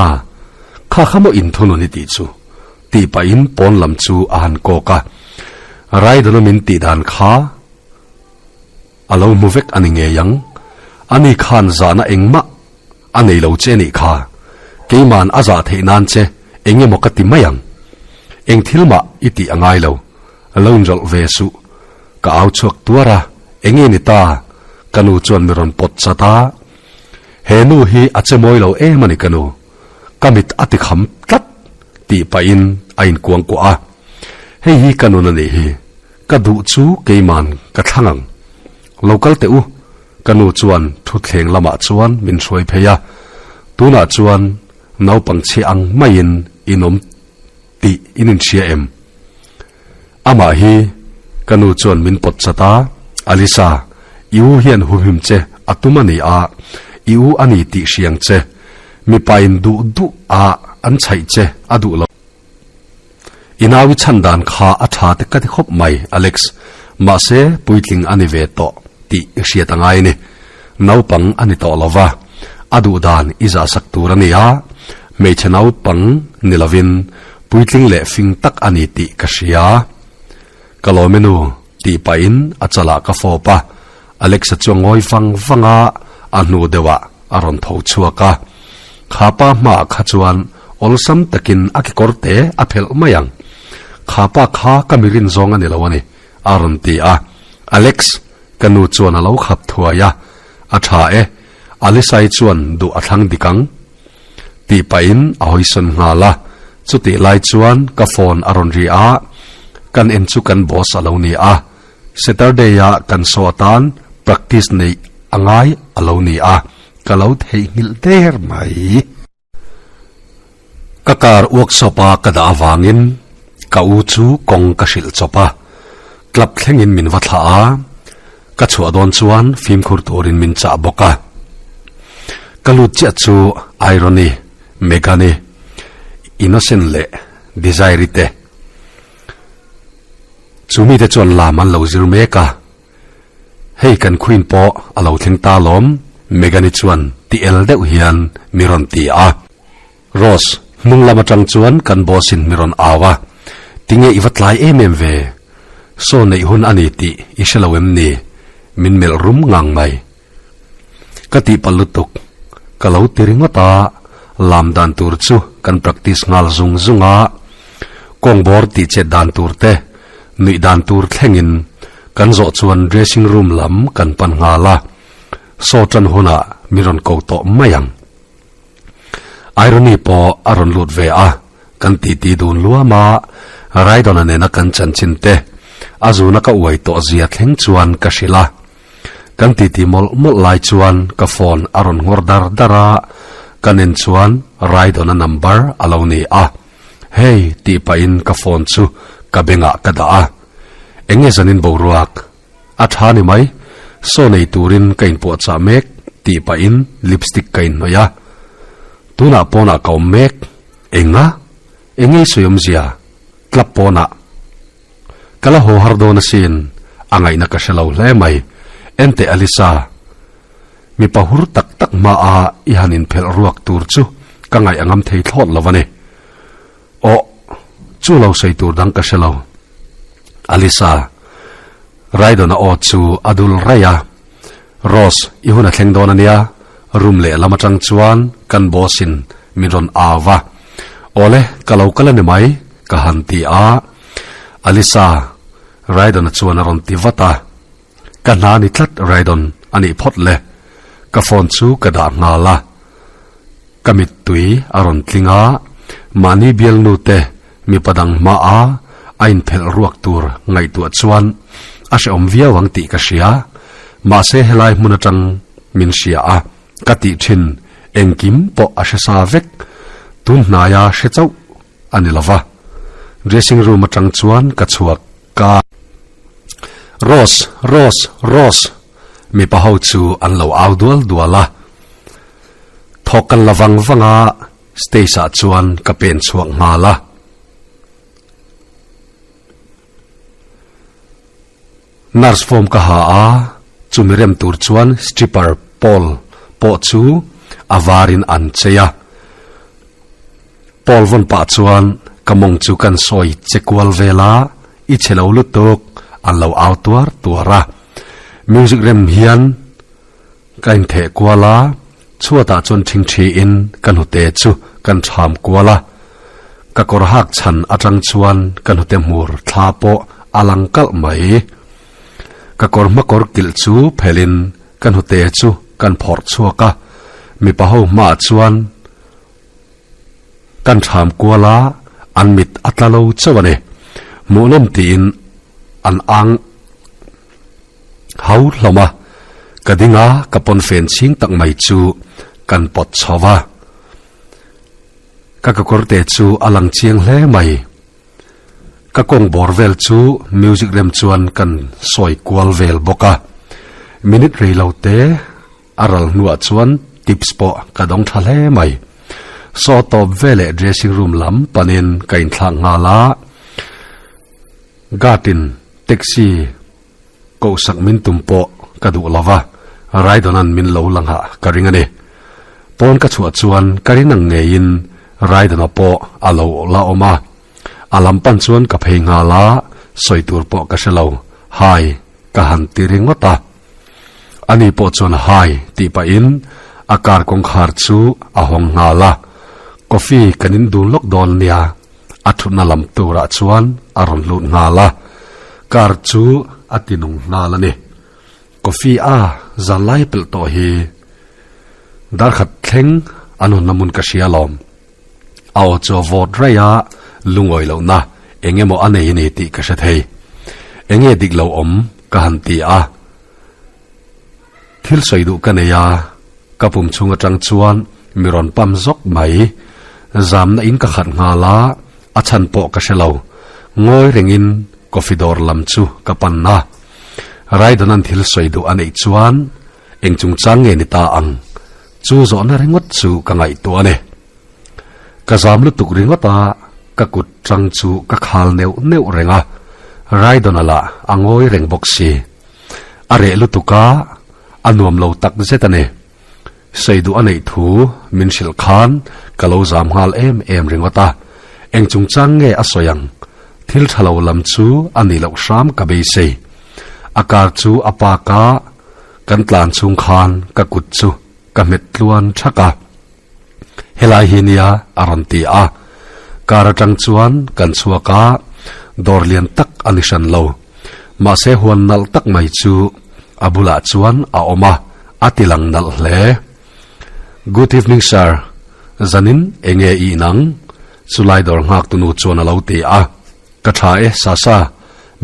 Kha kha maw inthunun i tih chu? Tih pahin pawn lam chu a han kawk a. Raidon-a min tih dan kha a lo hmu vek a ni ngei ang. Ani khan zahna engmah a nei lo che nih kha. Keima'n a zah theih nan che eng emaw ka ti mai ang. Eng thil mah i tih a ngai lo. Lo inrawlh ve suh. Ka au chhuak tuar a, eng nge ni ta? Ka nu chuan mi rawn pawt chat a. He nu hi a che mawi lo em a ni ka nu. Ka mit a ti kham tlat tih pahin a inkuangkuah a. Hei hi ka nun a nih hi. Ka duh chu keima'n ka thlang ang. Lo kal teh u, ka nu chuan thutthleng lamah chuan min hruai phei a. Tunah chuan naupang chhia ang maiin in awm tih in inhria em? Amah hi ka nu chuan min pawt chat a, Alisa, i u hian humhim che a tum a ni a, i u a ni tih hriang che. Mipain duh duh a an chhaih che a duh lo. I nau i chhan dan kha a tha te ka ti khawp mai, Alex. Mahse, puitling a ni ve tawh tih i hriat a ngai a ni. Naupang a ni tawh lo va, a duh dan i zahsak tur a ni a, hmeichhe naupang ni lovin puitling leh fing tak a ni tih ka hria. Ka lawm e nu, tih pahin a chalah ka fawp a, Alex-a chu a ngawi vang vang a, a hnu deuhah a rawn tho chhuak a. Kha pa hmaah kha chuan awlsam takin a kekawr te a phelh mai ang. Kha pa kha ka mi rin zawng a ni lo a ni, a rawn ti a. Alex, ka nu chuan a lo khap thuai a. A tha e, Alisai chuan duh a thlang dik ang. Tih pahin a hawisawn nghal a. Chutih lai chuan ka phone a rawn ri a, kan en chu kan boss a lo ni a. Saturday-a kan show atan practice neih a ngai a lo ni a, ka lo theihnghilh der mai. Ka car workshop-a ka dah avangin ka u chu kawng ka hrilh chawp a, club thlengin min va thlah a, ka chhuah dawn chuan fimkhur turin min chah bawk a. Ka lut chiah chu Irony, Megani, Innocent leh Desire-i te. Chu mite chuan lam an lo zir mek a, Hei kan Queen pawh a lo thleng ta lawm, Meghan-i chuan ti el deuh hian mi rawn ti a. Rose, hnung lam atang chuan kan boss in mi rawn au a, Tinge i va tlai em em ve? Saw neih hun a ni tih i hre lo em ni? Min melh rum ngang mai. Ka tihpalh lutuk. Ka lo ti ringawt a, lam dan tur chu kan practice nghal zung zung a, kawng bawr tih chet dan tur te, nuih dan tur thlengin kan zawh chuan dressing room lam kan pan nghal a, saw tan hunah mi rawn ko tawh mai ang. Irony pawh a rawn lut ve a, kan titi dun luam a, Raidona nena kan chanchin te a zuna ka uai tawh zia thleng chuan ka hrilh a. Kan titi mawlh mawlh lai chuan ka phone a rawn nghawr dar dar a, ka nen chuan Raidona number a lo ni a. Hey tih pahin ka phone chu ka bengah ka dah a. Enge zanin boruak? A tha ni mai, saw nei turin ka inpuahchah mek tih pahin lipstick ka inhnawih a. Tunah pawnah ka awm mek. Enga? Enge i sawi awmzia? Club pawnah. Ka la haw har dawn asin, a ngaihna ka hre lo hle mai. Enteh Alisa, mipa hur tak tak hmaa i han inphelh ruak tur chu ka ngaih a ngam thei thlawt lo a ni. Aw, chu lo sawi tur dang ka hre lo. Alisa, Raidon-a aw chu a dul raih a. Rose, i hun a thleng dawn a nia, room lehlam atang chuan kan boss-in min rawn au va. Awle, ka lo kal a ni mai, ka han ti a. Alisa, Raidon-a chuan a rawn ti vat a. Ka hna ni tlat Raidon a nih phawt le. Ka phone chu ka dah nghal a. Ka mittui a rawn tling a, mahni bialnu te mipa dang hmaah a inphelh ruak tur ngaihtuah chuan a hrehawm viau ang tih ka hria. Mahse helai hmun atang min hria a, ka tih thin engkim pawh a hre sa vek. Tun hnaia hre chauh a ni lova. Dressing room atang chuan ka chhuak ka. Rose! Rose! Rose! Mipa ho chu an lo au dual dual a. Thawk kan la vang vang a, stage ah chuan ka pen chhuak nghal a. Nurse form ka ha a, chumi rem tur chuan stripper pole pawh chu a varin an chei a. Pole vawn pah chuan ka mawng chu kan sawi che kual vel a, i chhe lo lutuk an lo au tuar tuar a. Music rem hian Ka intheh kual a, chhuatah chuan ṭhingṭhiin ka hnute chu kan ṭham kual a. Ka kawr hak chhan aṭang chuan ka hnute hmur thla pawh a lang kalh mai. Ka kawr hmakawr kilh chu phelhin ka hnute chu kan phawrh chhuak a, mipa ho hmaah chuan kan ṭham kual a, an mit a tla lo chauh a ni. Hmuhnawm tiin an ang. Hau hlawm a, ka ding a, ka pawnfen chhing tak mai chu kan pawt chho va. Ka kakawrte chu a lang chiang hle mai. Ka kawng bawr vel chu music rem chuan kan sawi kual vel bawk a. Minute rei lo te a ral hnuah chuan tips pawh ka dawng tha hle mai. Saw tawp veleh dressing room lam panin ka inthlak nghal a. Guard in taxi kohsak min tum pawh ka duh lo va, Raidona'n min lo la nghah ka ring a ni. Pawn ka chhuah chuan ka rin ang ngeiin Raidona pawh a lo la awm a. A lam pan chuan ka phei nghal a, sawi tur pawh ka hre lo, Hi ka han ti ringawt a. Ani pawh chuan Hi tih pahin a car kawngkhar chu a hawng nghal a, Coffee kan in dun lawk dawn nia. A thutna lam turah chuan a rawn lut nghal a, car chu a ti nung nghal a ni. Coffee a zan lai pelh tawh hi darkhat thleng an hawnna hmun ka hria alawm. A aw chu a vawt raih a, lungawi lohna eng emaw a nei a ni tih ka hre thei. Enge dik lo awm ka han ti a. Thil sawi duh ka nei a, ka pum chhung atang chuan mi rawn pam zawk mai. Zamna in ka khat nghal a, a chhan pawh ka hre lo. Ngawi rengin coffee dawr lam chu ka pan a. Raidona'n thil sawi duh a neih chuan eng chungchang nge ni ta ang? Chu zawhna ringawt chu ka ngaihtuah a ni. Ka zam lutuk ringawt a, ka kut tang chu ka khal neuh neuh reng a, Raidona lah a ngawi reng bawk si. A reh lutuk a, a nuam lo tak zet a ni. Sawi duh a neih thu min hrilh khan ka lo zam nghal em em ringawt a, eng chungchang nge a sawi ang? Thil tha lo lam chu a nih loh hram ka beisei. A car chu a park a, kan tlan chhung khan ka kut chu ka hmet tluan thak a. Helai hi nia a rawn ti a. Car atang chuan kan chhuak a, dawr lian tak a ni hran lo. Mahse huan nalh tak mai chu a bulah chuan a awm a, a ti lang nalh hle. Good evening sir, zanin enge i inang? Chulai dawr nghak tunu chuan a lo ti a. Ka tha e Sasa,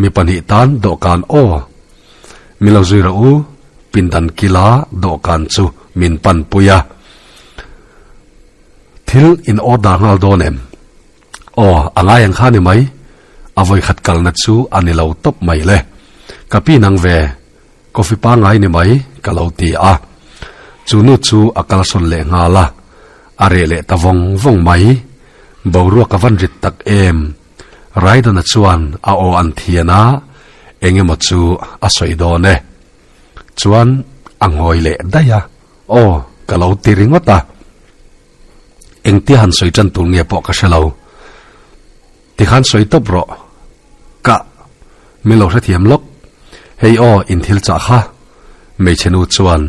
mi pahnih tan dawhkan aw. Mi lo zui rawh u, pindan kila dawhkan chu min pan pui a. Thil in order nghal dawn em? Aw, a ngai ang kha ni mai. A vawikhat kalna chu a ni lo tawp mai le. Ka pi nang ve, coffee pangai ni mai ka lo ti a. Chu nu chu a kalsawn leh nghal a, a reh leh ta vawng vawng mai. Boruak a van rit tak em. Raidana chuan a aw an thian a, eng emaw chu a sawi dawn e. Chuan a ngawi leh daih a, Aw, ka lo ti ringawt a. Engtia han sawi tan tur nge pawh ka hre lo. Tikhan sawi tawp rawh. Ka, min lo hrethiam lawk. Hei aw, in thil chah kha. Hmeichhe nu chuan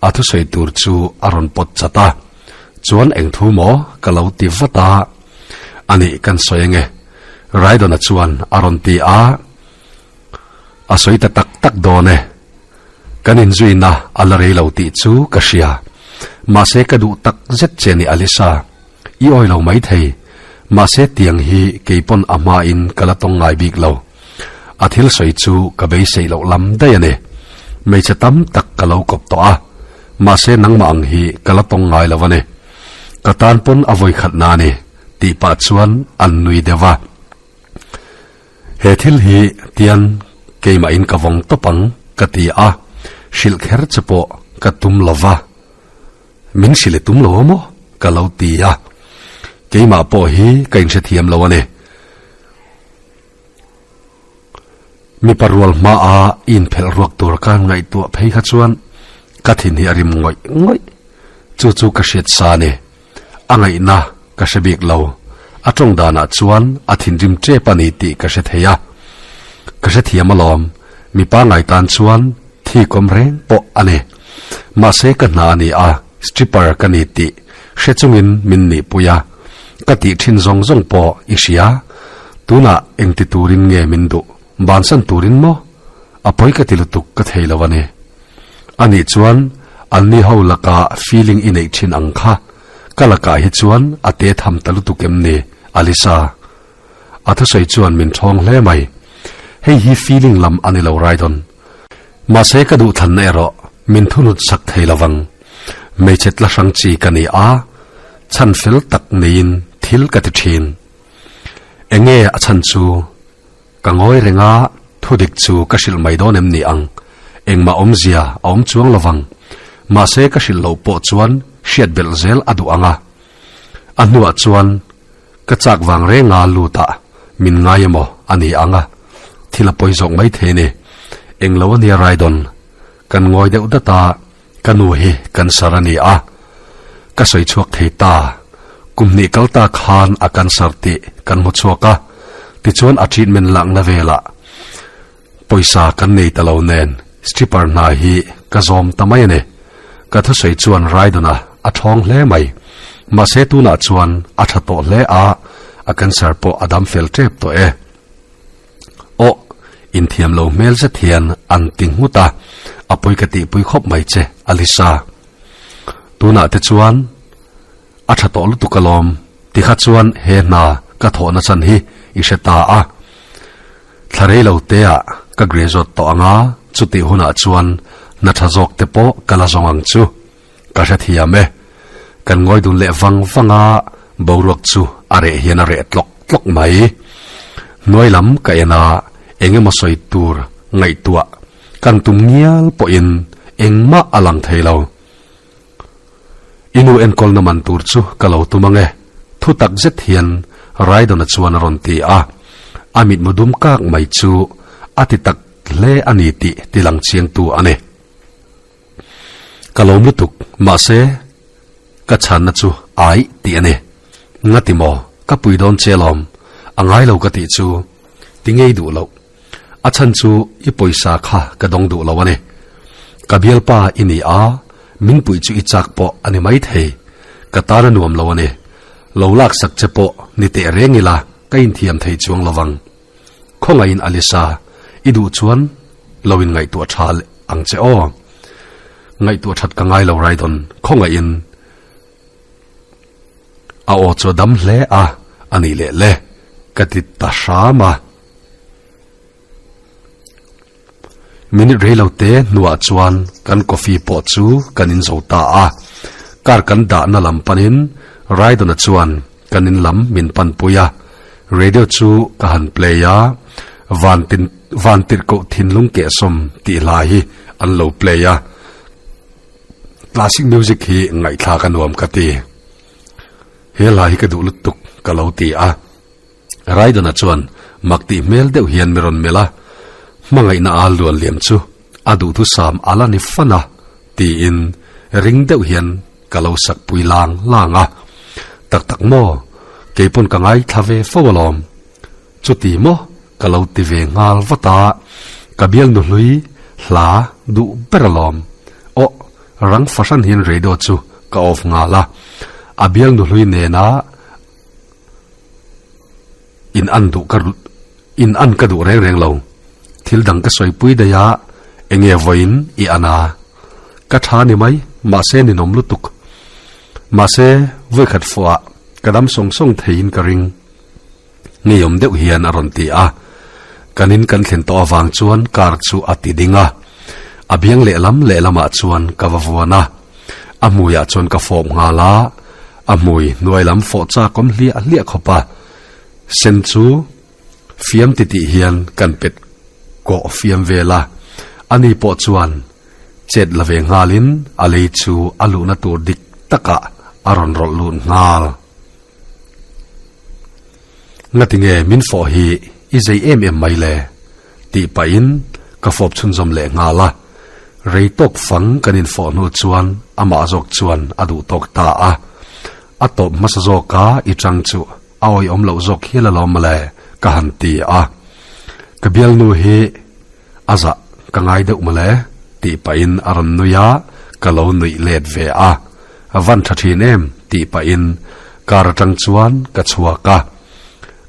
a thusawi tur chu a rawn pawt chat a, Chuan eng thu maw? ka lo ti vat a. Anih kan sawi ange. Raidona chuan a rawn ti a. A sawi ta tak tak dawn e. Kan inzuina a la rei lo tih chu ka hria. Mahse ka duh tak zet che ni Alisa. I awi lo maithei. Mahse tiang hi keipawn a hmain ka la tawng ngai bik lo. A thil sawi chu ka beiseih loh lam daih a ni. Hmeichhe tam tak ka lo kawp tawh a, mahse nangmah ang hi ka la tawng ngai lo a ni. Ka tan pawn a vawi khat na a ni, tih pah chuan an nui deuh a. He thil hi tian keimahin ka vawng tawp ang ka ti a, hrilh kher che pawh ka tum lo va. Min hrilh i tum lo a maw? ka lo ti a. Keimah pawh hi ka inhrethiam lo a ni. Mipa rual hmaa i inphelh ruak tur ka han ngaihtuah phei kha chuan ka thin hi a rim ngawih ngawih. Chu chu ka hriat sa a ni. A ngaihna ka hre bik lo. A tawng danah chuan a thinrim tep a ni tih ka hre thei a. Ka hrethiam alawm, mipa ngaitan chuan thi kawm reng pawh a ni. Mahse ka hna a ni a, stripper ka ni tih hre chungin min nihpui a. Ka tih thin zawng zawng pawh i hria. Tunah engti turin nge min duh? Bansan turin maw? A pawi ka ti lutuk ka thei lo a ni. Anih chuan anni ho laka feeling i neih thin ang kha ka lakah hi chuan a te tham ta lutuk em ni, Alisa? A thusawi chuan min thawng hle mai. Hei hi feeling lam a ni lo Raidon. Mahse ka duhthlanna erawh min thunut sak thei lovang. Hmeichhe tla hrang chi ka ni a, chhan fel tak neiin thil ka ti thin. Enge a chhan chu? Ka ngawi reng a, thudik chu ka hrilh mai dawn em ni ang? Engmah awmzia a awm chuang lovang. Mahse ka hrilh loh pawh chuan hriat belh zel a duh ang a. A hnuah chuan Ka chak vang renga lut ah min ngai emaw a ni ang a, thil a pawi zawk mai thei a ni. Englo a nia Raidon, kan ngawi deuh dat a, ka nu hi cancer a ni a, ka sawi chhuak thei ta. Kum hnih kal ta khan a cancer tih kan hmu chhuak a, tichuan a treatment lakna velah Pawisa kan nei ta lo nen stripper hna hi ka zawm ta mai a ni. Ka thusawi chuan Raidon-a a thawng hle mai. Mahse tunah chuan a tha tawh hle a, a cancer pawh a dam fel tep tawh e. Aw, inthiam lo hmel zet hian an ti nghut a, a pawi ka tihpui khawp mai che, Alisa. Tunah te chuan a tha tawh lutuk alawm, tikha chuan he hna ka thawhna chan hi i hre ta a. Thla rei lo te ah ka graduate tawh ang a, chutih hunah chuan hna tha zawk te pawh ka la zawng ang chu. Ka hrethiam e. Kan ngawi dun leh vang vang a, boruak chu a reh hian a reh tlawk tlawk mai. Hnuai lam ka en a, eng emaw sawi tur ngaihtuah kan tum ngial pawhin engmah a lang thei lo. I nu enkawlna man tur chu ka lo tum ang e, thu tak zet hian Raidona chuan a rawn ti a. A mitmu dum kak mai chu a ti tak hle a ni tih ti lang chiangtu a ni. Ka lawm lutuk, mahse. Ka chhanna chu aih tih a ni. Ngati maw? Ka pui dawn che alawm. A ngai lo ka tih chu ti ngei duh loh. A chhan chu i pawisa kha ka dawng duh lo a ni. Ka bialpa i ni a, min puih chu i chak pawh a ni maithei. Ka tan a nuam lo a ni. Lo laksak che pawh ni teh reng ila ka inthiam thei chuang lo vang. Khawngaihin Alisa, i duh chuan lo in ngaihtuah tha ang che aw. Ngaihtuah that ka ngai lo Raidon, khawngaihin. A aw chu a dam hle a, a nih leh le, ka ti ta hram a. Minute rei lo te hnuah chuan kan coffee pawh chu kan in zo ta a. Car kan dahna lam panin Raidon-a chuan kan in lam min panpui a. Radio chu ka han play a, Van Van Tirhkoh Thinlung Kehsawm tih hla hi an lo play a. Classic music hi ngaihthlak a nuam ka ti. He hla hi ka duh lutuk ka lo ti a. Raidona chuan mak tih hmel deuh hian mi rawn melh a, Hmangaihna a luan liam chu a duhthusam a la ni fan a, tiin ring deuh hian ka lo sak pui lang lang a. Tak tak maw, keipawn ka ngaithla ve fo alawm. Chuti maw ka lo ti ve nghal vat a, ka bialnu hlui hla duh ber alawm. Aw, rang fahran hian radio chu ka off nghal a, a bialnu hlui nena in an duh ka in an ka duh reng reng lo. Thil dang ka sawipui daih a, enge vawiin i an a. Ka tha ni mai, mahse ninawm lutuk. Mahse, vawikhat fuah ka dam sawng sawng theiin ka ring. Ngeiawm deuh hian a rawn ti a. Kan in kan thlen tawh avang chuan car chu a ti ding a. A biang lehlam lehlamah chuan ka va vuan a. A hmuiah chuan ka fawp nghal a, a hmui hnuai lam fawh chak awm hliah hliah khawp a. Sen chu fiam titih hian kan pet kawh fiam vel a. Ani pawh chuan chet la ve nghalin a lei chu a luhna tur dik takah a rawn rawlh lut nghal. Ngatinge min fawh hi i zei em em mai le? tih pahin ka fawp chhunzawm leh nghal a. Rei tawk fang kan infawh hnu chuan amah zawk chuan a duh tawk ta a. A tawp hmasa zawka i chang chu a awihawm loh zawk hial alawm mawle ka han ti a. Ka bialnu hi a zah ka ngai deuh mawle tih pahin a rawn nui a, ka lo nuih let ve a. A van tha thin em tih pahin car atang chuan ka chhuak a.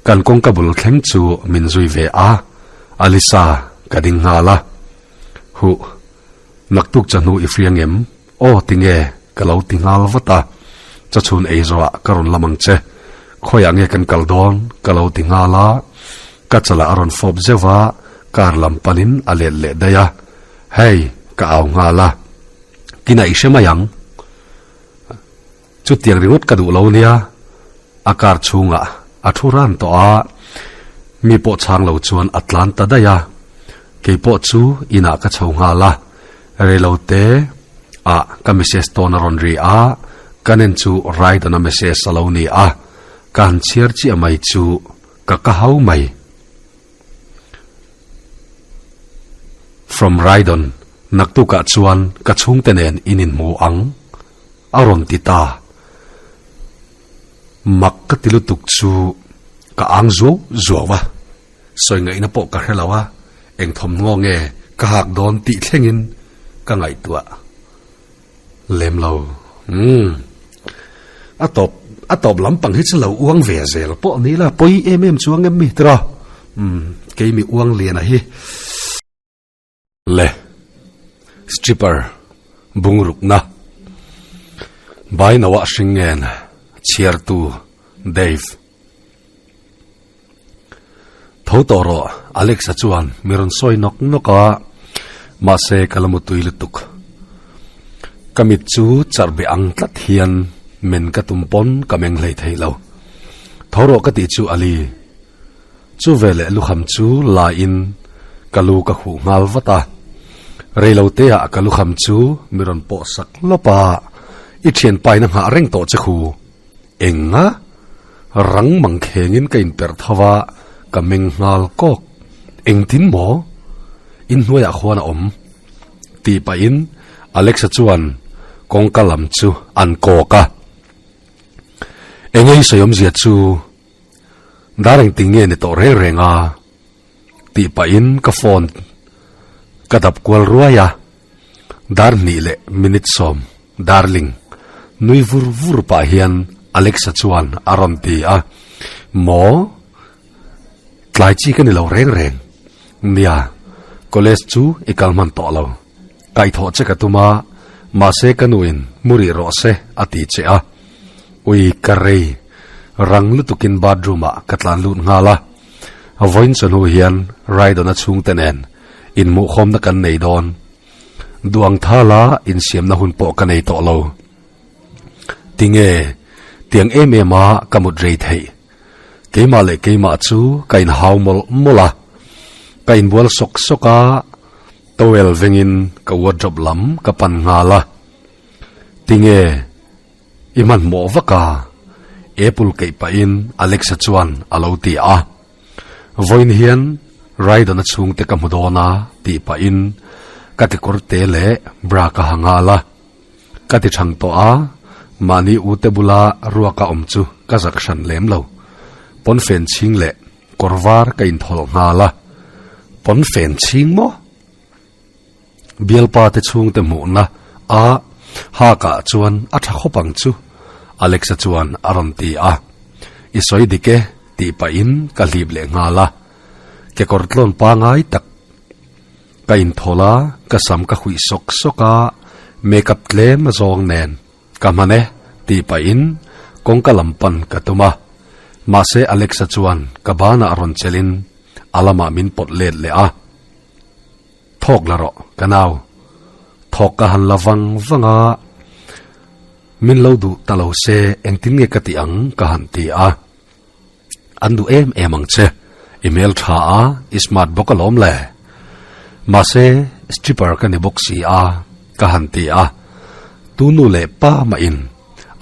Kan kawngka bul thleng chu min zui ve a, Alisa ka ding nghal a. Huh, naktuk chahnu i hria ngem? Aw tinge ka lo ti nghal vat a, chachhun ei zawhah ka rawn lam ang che. Khawiah nge kan kal dawn? ka lo ti nghal a, ka chalah a rawn fawp zeuh a, car lam panin a let leh daih a. Hey, ka au nghal a. Kinah i hre mai ang. Chutiang ringawt ka duh lo nia. A car chhungah a thu ran tawh a, mi pawh chhang lo chuan a tlan ta daih a. Kei pawh chu inah ka chho nghal a, reilote ah ka message tawn a rawn ri a, ka nen chu Raidon-a message a lo ni a, ka han chhiar chiah mai chu ka ka hau mai. From Raidon, naktukah chuan ka chhungte nen in inhmu ang a rawn ti ta. Mak ka ti lutuk chu ka ang zuau zuau a, sawi ngaihna pawh ka hre lo a, eng thawmhnaw nge ka hak dawn tih thlengin ka ngaihtuah lem lo. Umm. A tawp a tawp lampang hi chu lo uang ve zel pawh ni la, pawi em em chuang em mi tiraw? Umm, keimi uang liana hi. Le stripper bungrukna Bai Noah Hringen chhiartu Dave Tho tawh rawh Alex-a chuan mi rawn sawi nawk nawk a, mahse ka la mutui lutuk. Ka mit chu charh be ang tlat hian men ka tum pawn ka meng hlei thei lo. Tho rawh ka tih chu Ali. Chu veleh lukham chu la in ka lu ka khuh nghal vat a. Reilote ah ka lukham chu mi rawn pawh sak lawp a, I thianpa in a nghah reng tawh che khu. Enga? Rang mang kheng in ka inperh tho a, ka meng nghal kawk. Engtin maw? Inhnuaiah khuan a awm. Tih pahin Alexa chuan kawngka lam chu an kawk a. Enge i sawi awmzia chu dar engtin nge ni tawh reng reng a? Tih pahin ka phone ka dap kual ruai a, dar hnih leh minute sawm darling nui vur vur pah hian Alexa chuan a rawn ti a, Maw? Tlai chi ka ni lo reng reng. Nia, college chu i kal hman tawh lo. Kaihthawh che ka tum a, mahse ka nuin mu rih rawh se a ti che a. Ui ka rei, rang lutukin bathroom ah ka tlan lut nghal a. Vawiin chawhnu hian Raidon-a chhungte nen inhmuhkhawmna kan nei dawn. Duang thala insiamna hun pawh ka nei tawh lo. Tinge, tiang em em a ka mut rei theih? Keimah leh keimah chu ka inhau mawlh mawlh a, ka inbual sawk sawk a, towel vengin ka wardrobe lam ka pan nghal a. Tinge i hmanhmawh vak a? Apple keih pahin Alexa chuan a lo ti a. Vawiin hian Raidon-a chhungte ka hmu dawn a tih pahin ka kekawr te leh bra ka ha nghal a. Ka ti chhang tawh a, mahni ute bula ruaka awm chu ka zak hran lem lo. Pawnfen chhing leh kawr var ka inthawlh nghal a. Pawnfen chhing maw? Bialpa te chhungte hmuhna a hakah chuan a tha khawp ang chu, Alexa chuan a rawn ti a. I sawi dik e tih pahin ka hlip leh nghal a. Kekawr tlawn pangai tak Ka inthawlh a, ka sam ka huih sawk sawk a, makeup tlem a zawng nen ka hman e tih pahin kawngka lam pan ka tum a, mahse Alexa chuan ka banah rawn chelhin a lamah min pawt let leh a, Thawk la rawh ka nau, thawk ka han la vang vang a, min lo duh ta lo se engtin nge ka tih ang ka han ti a. An duh em em ang che, i hmel tha a, i smart bawk alawm le. Mahse, stripper ka ni bawk si a, ka han ti a. Tu nu leh pa mahin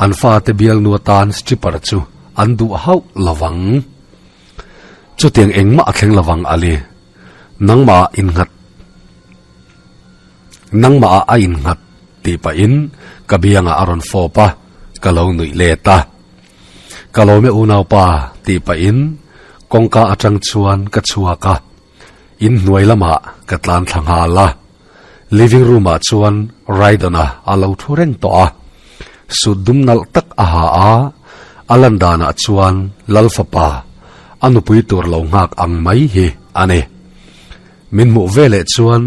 an fate bialnu atan stripper chu an duh hauh lovang. Chutiang engmah a thleng lovang Ali, nangmah ah innghat, nangmah ah a innghat tih pahin ka biangah a rawn fawp a, ka lo nuih let a. Ka lawm e unaupa tih pahin kawngka atang chuan ka chhuak a, inhnuai lamah ka tlan thla nghal a. Living room ah chuan Raidon-a a lo thu reng tawh a, suit dum nalh tak a ha a, a lan danah chuan Lal fapa a nupui tur lo nghak ang mai hi a ni. Min hmuh veleh chuan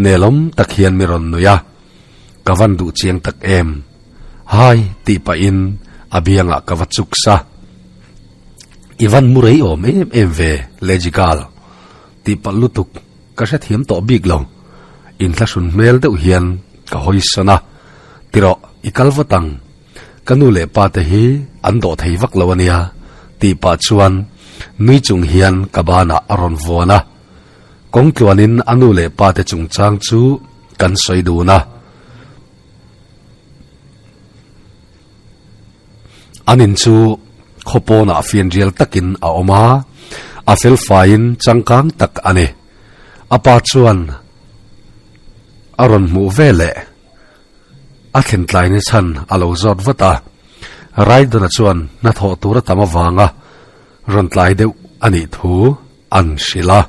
nelawm tak hian mi rawn nui a. Ka van duh chiang tak em? Hai tih pahin a biangah ka va chuk sa. I van mu rei awm em em ve Legigal tih palh lutuk ka hrethiam tawh bik lo. Inthlahrun hmel deuh hian ka hawi sawn a, Tirawh i kal vat ang, ka nu leh pa te hi an dawh thei vak lo ania tih pah chuan nui chung hian ka banah a rawn vuan a. Kawng tluanin a nu leh pa te chungchang chu kan sawi dun a. An in chu khaw pawnah fianrial takin a awm a, a felfaiin changkang tak a ni. A pa chuan a rawn hmuh veleh a thlen tlaina chhan a lo zawt vat a. Raidona chuan hnathawh tur a tam avanga rawn tlai deuh a nih thu an hrilh a.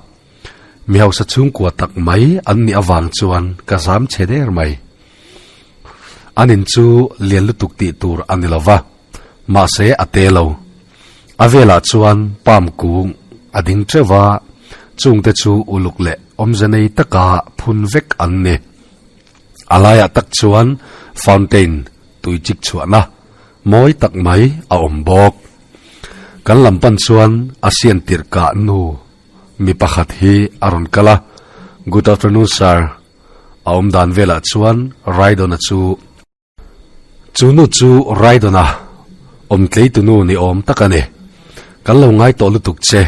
Mi hausa chhungkua tak mai an nih avang chuan ka zam chhe der mai. An in chu lian lutuk tih tur a ni lo va, mahse a te lo. A velah chuan palm kung a ding teuh va, chungte chu uluk leh awmze nei taka phun vek an ni. A laiah tak chuan fountain tui chik chhuahna mawi tak mai a awm bawk. Kan lam pan chuan a sian tirh kah nu Mi pakhat hi a rawn kal a, Good afternoon sir, a awm dan velah chuan Raidon-a chu Chu nu chu Raidon-a awm tleitu nu ni awm tak a ni. Kan lo ngai tawh lutuk che.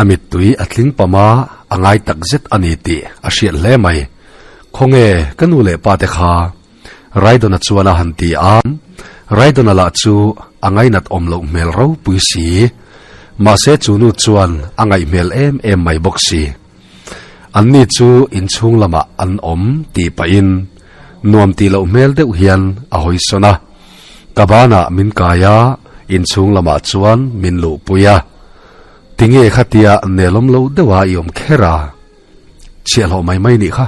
A mittui a tling pam a, a ngai tak zet a ni tih a hriat hle mai. Khawnge ka nu leh pa te kha? Raidon-a chuan a han ti a, Raidon-a lah chu a ngainat awm loh hmel ropui si. Mahse chu nu chuan a ngaih hmel em em mai bawk si. Anni chu inchhung lamah an awm tih pahin nuam tih loh hmel deuh hian a hawi sawn a. Ka banah min kai a, Inchhung lamah chuan min luhpui a. Tinge khatia nelawm lo deuha i awm kher a? Chhiahhlawh mai mai nih kha.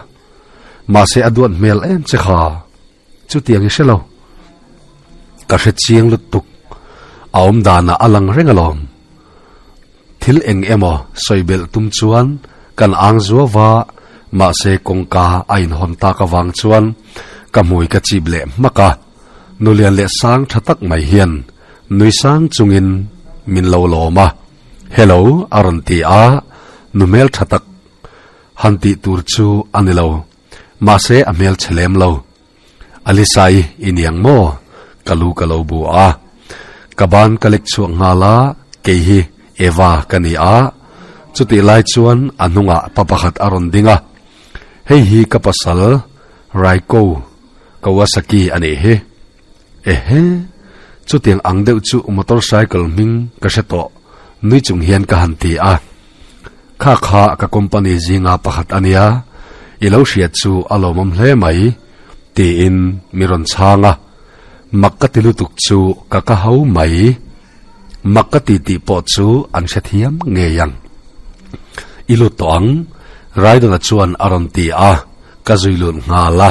Mahse a duat hmel em che kha. Chutiang i hre lo. Ka hre chiang lutuk. A awm danah a lang reng alawm. Thil eng emaw sawi belh tum chuan kan ang zuau va, mahse kawngka a inhawn tak avang chuan ka hmui ka chip leh hmak a. Nulian leh sang tha tak mai hian nui sang chungin min lo lawm a. Hello a rawn ti a, nu hmel tha tak han tih tur chu a ni lo. Mahse a hmel chhe lem lo. Alisa-i i niang maw? Ka lu ka lo bu a. Ka ban ka lek chhuak nghal a, kei hi Eva ka ni a. Chutih lai chuan a hnungah pa pakhat a rawn ding a. Hei hi ka pasal Raiko Kawasaki a nih hi. Ehe, chutiang ang deuh chu motorcycle hming ka hre tawh, nui chung hian ka han ti a. Kha kha ka company zinga pakhat a nia, i lo hriat chu a lawmawm hle mai, tiin mi rawn chhang a. Mak ka ti lutuk chu ka ka ho mai. Mak ka ti tih pawh chu an hrethiam ngei ang. I lut tawh ang, Raidona chuan a rawn ti a, ka zui lut nghal a.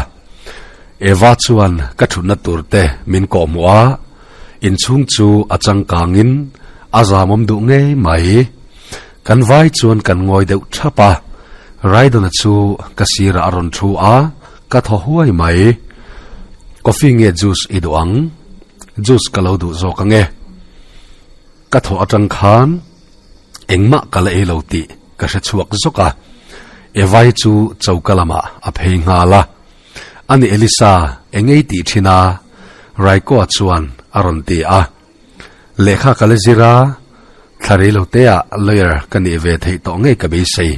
Eva chuan ka thutna tur te min kawhhmuh a, inchhung chu a changkangin a zamawm duh ngei mai. Kan vai chuan kan ngawi deuh thap a, Raidona chu ka sirah a rawn thu a, ka thaw huai mai. Coffee nge juice i duh ang? Juice ka lo duh zawk ange. Ka thawh atang khan engmah ka la ei lo tih ka hre chhuak zawk a. Evai chu choka lamah a phei nghal a. Ani Elisa, engei tih thin a? Raikoa chuan a rawn ti a. Lehkha ka la zir a, thla rei lo teah lawyer ka nih ve theih tawh ngei ka beisei.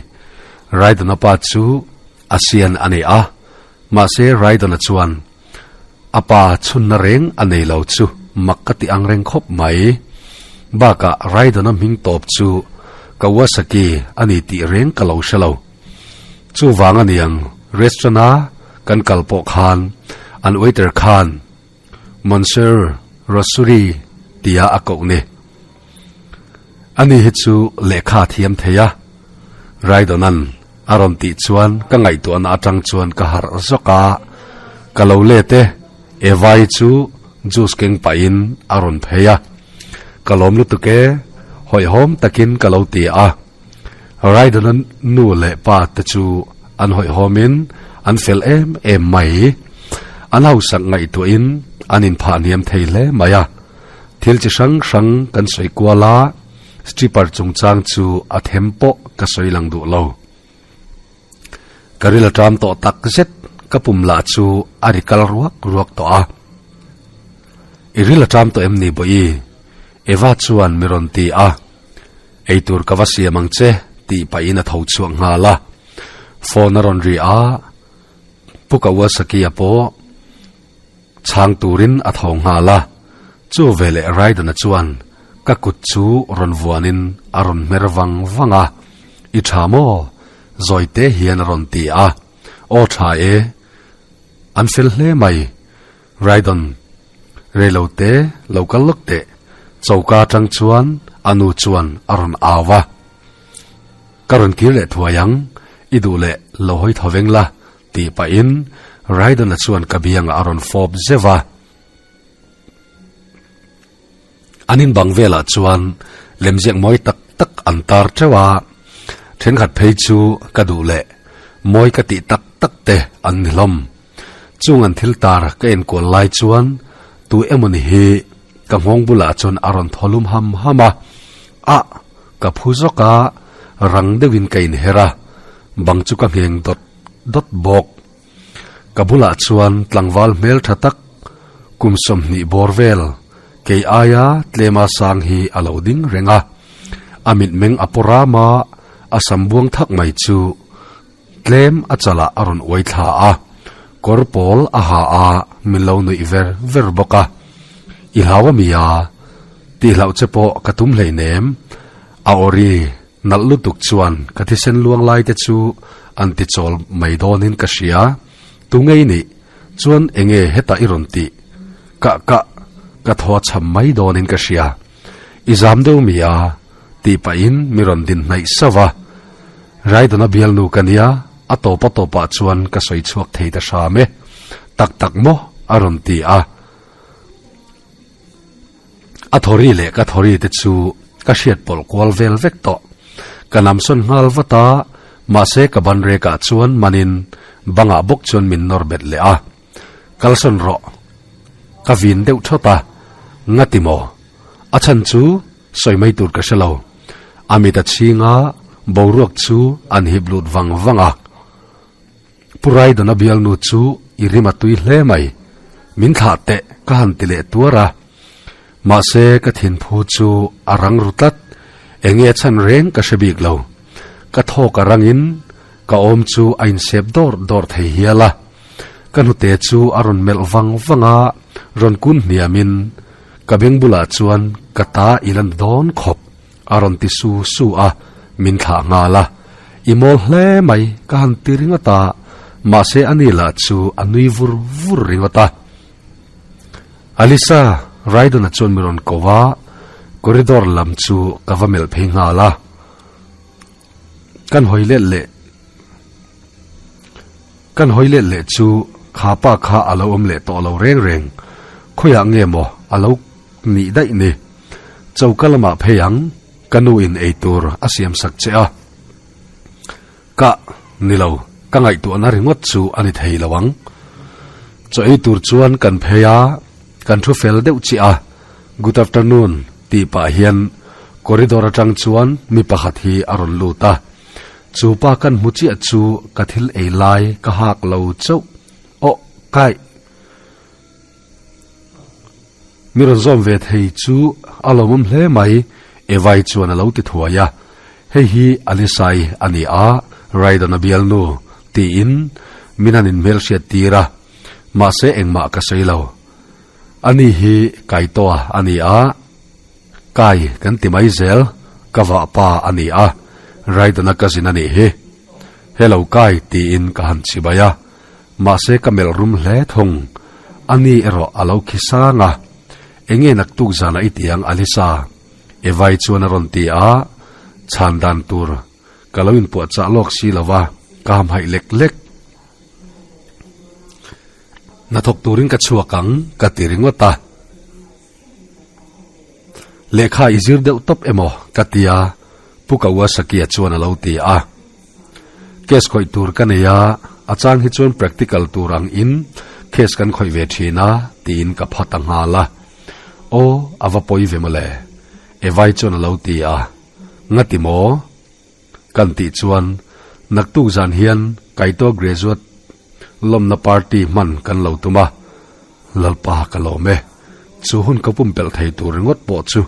Raidona pa chu Asian a ni a, mahse Raidona chuan A pa chhunna reng a nei lo chu mak ka ti ang reng khawp mai. Bakah Raidona hming tawp chu Kawasaki a ni tih reng ka lo hre lo. Chuvang a niang restaurant a kan kal pawh khan an waiter khan Monsieur Rossuri tia a koh ni. Ani hi chu lehkha a thiam thei a, Raidona'n a rawn tih chuan ka ngaihtuahna atang chuan ka harh zawk a, ka lo let e, Eva-i chu juice keng pahin a rawn phei a, ka lawm lutuk e, hawihhawm takin ka lo ti a, Raidona nu leh pa te chu an hawihhawmin an fel em em mai, an hausak ngaihtuahin an inphah hniam thei hle mai a. Thil chi hrang hrang kan sawi kual a, stripper chungchang chu a them pawh ka sawi lang duh lo. Ka ril a ṭam tawh tak zet, ka pum lah chu a ri kal ruak ruak tawh a. I ril a ṭam tawh em ni Bawi? Eva chuan mi rawn ti a. Eitur ka va siam ang che tih pahin a tho chhuak nghal a. Phone a rawn ri a, Pu Kawasaki-a pawh Chhang turin a tho nghal a, chu veleh Raidana chuan ka kut chu rawn vuanin a rawn hmer vang vang a, I tha maw? Zawite hian a rawn ti a, Aw tha e, an fel hle mai, Raidon, reilote lo kal lawk teh, choka atang chuan a nu chuan a rawn au a, Ka rawn kir leh thuai ang, i duh leh lo hawi tho veng la, Tih pahin Raidon-a chuan ka biangah a rawn fawp zeuh a. An inbang velah chuan lemziak mawi tak tak an tar teuh a, thenkhat phei chu ka duh leh mawi ka tih tak tak te an ni hlawm. Chung an thil tar ka enkual lai chuan tu emawni hi ka nghawng bulah chuan a rawn thaw lum ham ham a, Ah! Ka phu zawk a, rang deuhin ka inher a, bang chu ka ngheng dawt dawt bawk. Ka bulah chuan tlangval hmel tha tak, kum 20 bawr vel, kei aia tlema sang hi a lo ding reng a. A mitmeng a paw ram a, a sam buang thak mai chu tlem a chalah a rawn uai thla a, kawr pawl a ha a, min lo nuih ver ver bawk a. I hlau a mi a? Tih hlauh che pawh ka tum hleinem. A awri nalh lutuk chuan ka thisen luang lai te chu an ti chawl mai dawnin ka hria. Tu ngei nih chuan enge hetah i rawn tih? Kah kah ka thaw chham mai dawnin ka hria. I zam deuh mi a? Tih pahin mi rawn din hnaih sauh a. Raidona bialnu ka nia, a tawp a tawpah chuan ka sawi chhuak thei ta hram e. Tak tak maw? A rawn ti a. A thawri leh ka thawri te chu ka hriat pawlh kual vel vek tawh. Ka namsawn nghal vat a, mahse ka ban rekah chuan manin bangah bawk chuan min nawr bet leh a. Kalsawn rawh. Ka vin deuh thawt a, Ngati maw? A chhan chu sawi mai tur ka hre lo. A mit a chhing a, boruak chu an hip lut vang vang a. Pu Raidona bialnu chu i rim a tui hle mai. Min thlah teh ka han ti leh tuar a. Mahse ka thinphu chu a rang ru tlat. Enge a chhan reng ka hre bik lo. Ka thawk a rangin ka awm chu a insep dawr dawr thei hial a. Ka hnute chu a rawn melh vang vang a, rawn kun hniamin ka beng bulah chuan ka ta i la na dawn khawp a rawn ti su su a, min thlah nghal a. I mawl hle mai ka han ti ringawt a, mahse ani lah chu a nui vur vur ringawt a. Alisa, Raidon-a chuan mi rawn ko a, corridor lam chu ka va melh phei nghal a. Kan hawi let leh Kan hawi let leh chu kha pa kha a lo awm leh tawh lo reng reng. Khawiah nge maw a lo nih daih ni? Choka lamah phei ang, ka nu in ei tur a siam sak che a. Ka, ni lo, ka ngaihtuahna ringawt chu a ni thei lo ang. Chaw ei tur chuan kan phei a, kan thu fel deuh chiah a, Good afternoon tih pah hian corridor atang chuan mi pakhat hi a rawn lut a. Chu pa kan hmu chiah chu ka thil ei lai ka hak lo chauh. Aw, kaih! Mi rawn zawm ve thei chu a lawmawm hle mai, Evai chuan a lo ti thuai a. Hei hi Alisai a ni a, Raidon a bialnu, tiin min han inhmelhriat tir a. Mahse engmah ka sawi lo. Ani hi Kaitoa a ni a, Kai kan ti mai zel, ka vahpa a ni a, Raidon-a cousin a nih hi. Hello Kai tiin ka han chibai a. Mahse ka melh rum hle thung. Ani erawh a lo khi sang a. Enge naktuk zana i ti ang Alisa? Evai chuan a rawn ti a, chhan dan tur ka lo inpuahchah lawk si lo va, ka hamhaih lek lek. Hnathawk turin ka chhuak ang ka ti ringawt a. Lehkha i zir deuh tawp emaw ka ti a, Pu Kawasaki-a chuan a lo ti a. Case khawih tur ka nei a, a chang hi chuan practical tur ang in case kan khawih ve thin a tiin ka pha ta nghal a. Aw, a va pawi ve mawle, Evai chuan a lo ti a. Ngati maw? Kan tih chuan naktuk zan hian Kaito graduate lawmna party hman kan lo tum a, Lalpa ka lawm e, chu hun ka pumpelh thei tur ringawt pawh chu.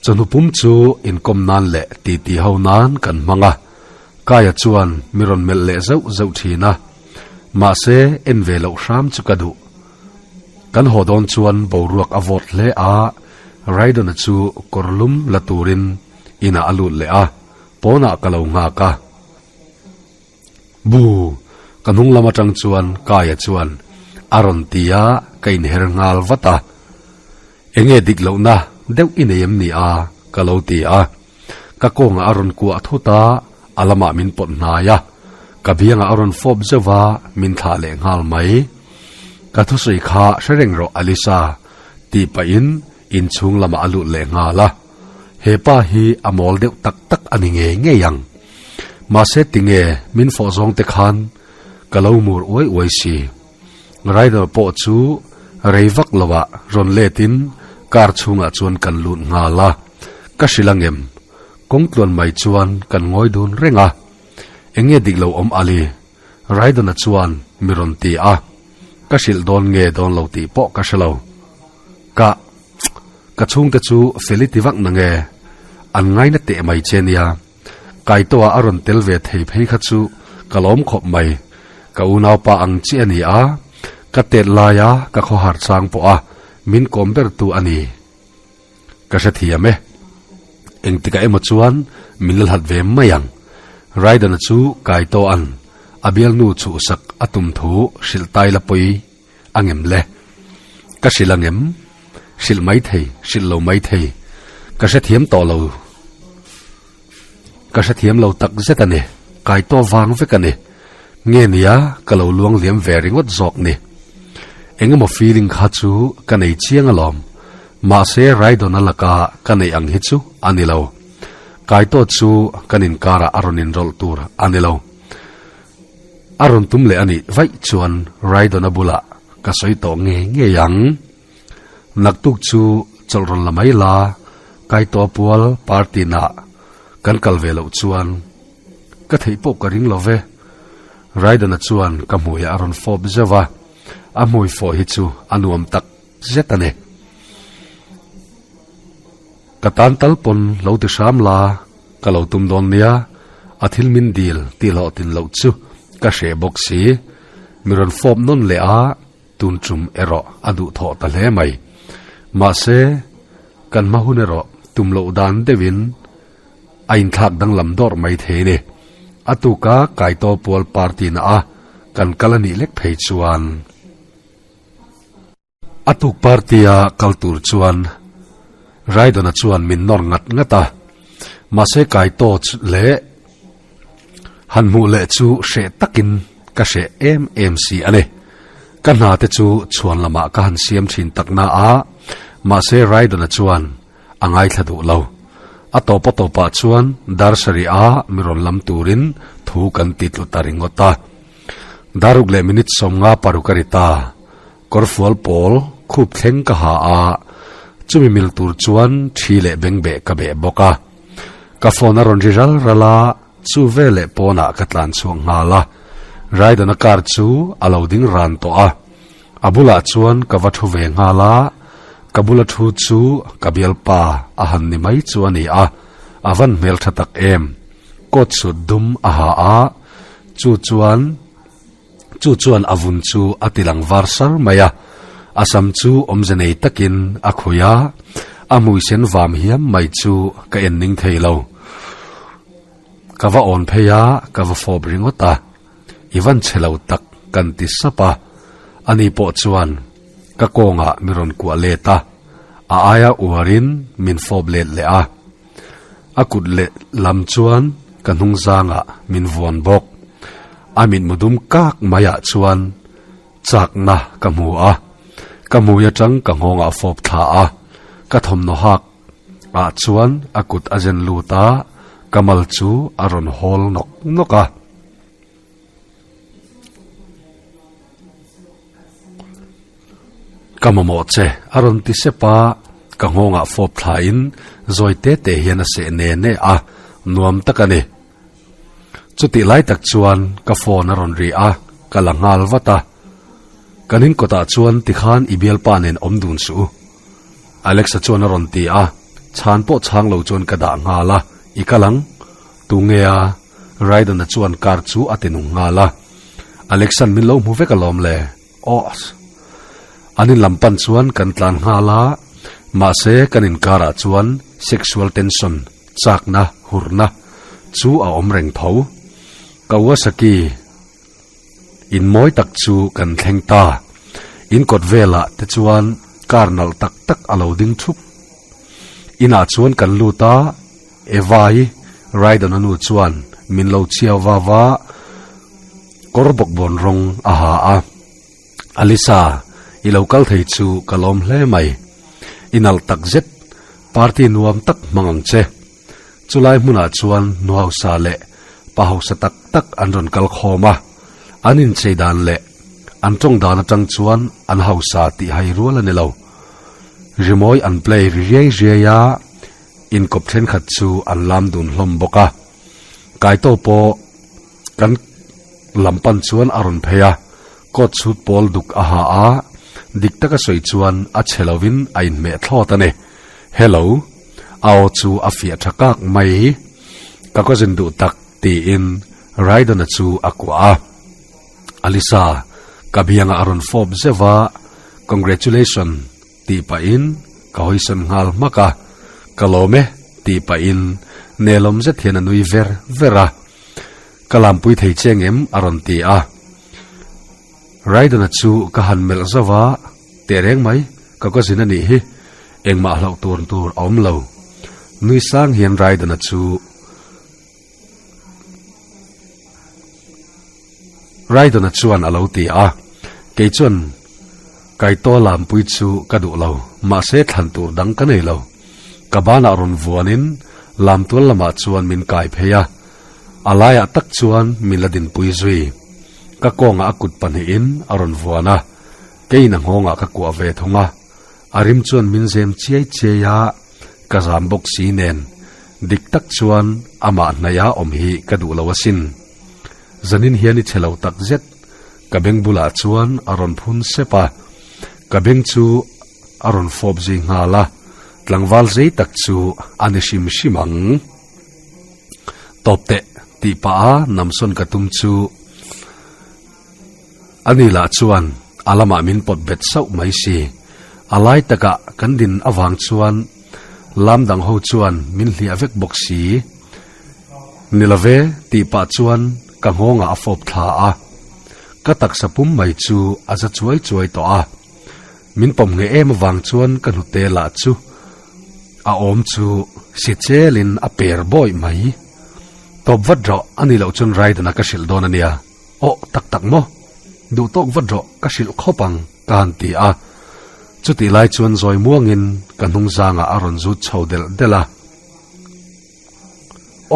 Chawhnu pum chu inkawm nan leh titi ho nan kan hmang a, Kaia chuan mi rawn melh leh zauh zauh thin a, mahse en ve loh hram chu ka duh. Kan haw dawn chuan boruak a vawt hle a, Raidon-a chu kawr lum la turin Inah a lut leh a, pawnah ka lo nghak a. Buu! Ka hnung lam atang chuan Kaia chuan a rawn ti a, ka inher nghal vat a. Enge dik lohna deuh i nei em ni a? ka lo ti a. Ka kawngah a rawn kuah thut a, a lamah min pawt hnai a. Ka biangah a rawn fawp zeuh a, min thlah leh nghal mai. Ka thusawi kha hre reng rawh Alisa, tih pahin inchhung lamah a lut leh nghal a. He pa hi a mawl deuh tak tak a ni ngei ngei ang. Mahse tinge min fawh zawng te khan ka lo mur uai uai si. Rider pawh chu rei vak lo ah rawn let in car chhungah chuan kan lut nghal a. Ka hrilh angem? Kawng tluan mai chuan kan ngawi dun reng a. Enge dik lo awm Ali? Raidon-a chuan mi rawn ti a. Ka hrilh dawn nge dawn lo tih pawh ka hre lo. Ka. Ka chhungte chu fel i ti vak na nge? An ngaina teh mai che nia. Kaitoa a rawn tel ve thei phei kha chu ka lawm khawp mai. Ka unaupa ang chiah a ni a, ka tet laia ka khawhar chang pawh a min kawm bertu a ni. Ka hrethiam e. Engtikah emaw chuan min la hlat ve mai ang. Raidana chu Kaitoa'n a bialnu chhuhsak a tum thu hrilh tai la pawi A ngem le? Ka hrilh a ngem? Hrilh mai thei, hrilh lo mai thei. Ka hrethiam tawh lo. Ka hrethiam lo tak zet a ni. Kai tawh vang vek a ni. Nge nia ka lo luang liam ve ringawt zawk ni. Engemaw feeling kha chu ka nei chiang alawm. Mahse Raidon-a laka ka neih ang hi chu a ni lo. Kai tawh chu kan inkarah a rawn inrawlh tur a ni lo. A rawn tum leh a nih vaih chuan Raidon-a bulah ka sawi tawh ngei ngei ang. Naktuk chu chawlh rawn la mai la, Kaitaw pual party nah kan kal ve loh chuan ka theih pawh ka ring lo ve. Raidon-a chuan ka hmuiah a rawn fawp zeuh a, a hmui fawh hi chu a nuam tak zet a ni. Ka tan tal pawn lo ti hram la, ka lo tum dawn nia, a thil min dil tih hlawhtlin loh chu ka hreh bawk si. Mi rawn fawp nawn leh a, tun tum erawh a duhthawh ta hle mai. Mahse, kan hma hun erawh tum loh dan deuhin a inthlak danglam dawrh mai thei a ni. A tuka Kaitaw pual party na a kan kal a nih lek phei chuan. A tuk party-a kal tur chuan Raidon-a chuan min nawr ngat ngat a, mahse Kaitaw leh han hmuh leh chu hreh takin ka hreh em em si a ni. Ka hna te chu chhuan lamah ka han siam thin tak na a, mahse Raidon-a chuan a ngaithla duh lo. A tawp a tawpah chuan dar sarih a mi rawn lam turin thu kan ti tlu ta ringawt a. Daruk leh minute 56 a ri ta. Kawrfual pawl khup thleng ka ha a, chumi mil tur chuan thi leh bengbeh ka beh bawk a. Ka phone a rawn ri ral ral a, chu veleh pawnah ka tlan chhuak nghal a. Raidon-a car chu a lo ding ran tawh a. A bulah chuan ka va thu ve nghal a, ka bula thu chu ka bialpa a han ni mai chu a ni a, a van hmeltha tak em. Coat suit dum a ha a, chu chuan chu chuan a vun chu a ti lang var sar mai a, a sam chu awmze nei takin a khawi a, a hmui sen vam hiam mai chu ka en ning thei lo. Ka va awn phei a, ka va fawp ringawt a, I van chhe lo tak kan ti sap a, ani pawh chuan ka kawngah mi rawn kuah let a, a aia uarin min fawp let leh a. A kut leh lam chuan ka hnung zangah min vuan bawk. A mitmu dum kak maiah chuan chakna ka hmu a, ka hmui atang ka nghawngah fawp thla a, ka thawmhnaw hak ah chuan a kut a zen lut a, ka mal chu a rawn hawl nawk nawk a. Ka mamawh che, a rawn ti sep a, ka nghawngah fawp thlain zawi te te hian a seh ne ne a, nuam tak a ni. Chutih lai tak chuan ka phone a rawn ri a, ka la nghal vat a. Kan inkawtah chuan tikhan i bialpa nen awm dun suh u. Alexa chuan a rawn ti a, chhan pawh chhang lo chuan ka dah nghal a, i kal ang? Tunge a? Raidon-a chuan car chu a ti nung nghal a. Alexan min lo hmu vek alawm le. Aww. An in lam pan chuan kan tlan nghal a, mahse kan inkarah chuan sexual tension, chakna, hurna, chu a awm reng tho. Kawasaki in mawi tak chu kan thleng ta. In kawt velah te chuan car nalh tak tak a lo ding thup. Inah chuan kan lut a. Eva-i, Raidon-a nu chuan min lo chhiau va va, kawr bawkbawn rawng a ha a. Alisa, i lo kal thei chu ka lawm hle mai. I nalh tak zet, party nuam tak hmang ang che. Chulai hmunah chuan nu hausa leh pa hausa tak tak an rawn kal khawm a, an inchei dan leh an tawng dan atang chuan an hausa tih hai rual a ni lo. Rimawi an play ri riai riai a. Inkawp thenkhat chu an lam dun hlawm bawk a, Kaito pawh kan lam pan chuan a rawn phei a, coat suit pawl duk a ha a, dik taka sawi chuan a chhe lovin a inhmeh thlawt a ni. Hello. A aw chu a fiah tha kak mai. Ka cousin duh tak tiin Raidon-a chu a kuah a. Alisa, ka biangah a rawn fawp zeuh a, Congratulation. Tih pahin ka hawisawn nghal hmak a, Ka lawm e, tih pahin nelawm zet hian a nui ver ver a. Ka lampui thei che ngem? a rawn ti a. Raidon-a chu ka han melh zauh a, Teh reng mai, ka cousin a nih hi, engmah hlauh tur tur a awm lo. Nui sang hian Raidana chu Raidana chuan a lo ti a, kei chuan Kaito lampui chu ka duh lo, mahse thlan tur dang ka nei lo. Ka banah rawn vuanin lamtual lamah chuan min kai phei a, a laiah tak chuan min la dinpui zui. Ka kawngah a kut pahnihin a rawn vuan a, keiin a nghawngah ka kuah ve thung a. A rim chuan min zem chiai chiai a, ka zam bawk si nen, dik tak chuan amah hnaia awm hi ka duh lo asin. Zanin hian i che lo tak zet, ka beng bulah chuan a rawn phun sep a, ka beng chu a rawn fawp zui nghal a, tlangval zei tak chu a ni hrim hrim ang. Tawp teh tih pah a namsawn ka tum chu A ni lah chuan a lamah min pawt bet sauh mai si. A lai takah kan din avang chuan lam dang ho chuan min hliah vek bawk si. Ni lo ve tih pah chuan ka nghawngah a fawp thla a. Ka taksa pum mai chu a za chuai chuai tawh a. Min pawm ngheh em avang chuan ka hnute lah chu a awm chu si chelin a per bawih mai. Tawp vat rawh a ni loh chuan Raidana ka hrilh dawn a nia. Aw, tak tak maw? Duh tawk vat rawh, ka hrilh khawp ang, ka han ti a. Chutih lai chuan zawi muangin ka hnung zangah a rawn zut chho delh delh a.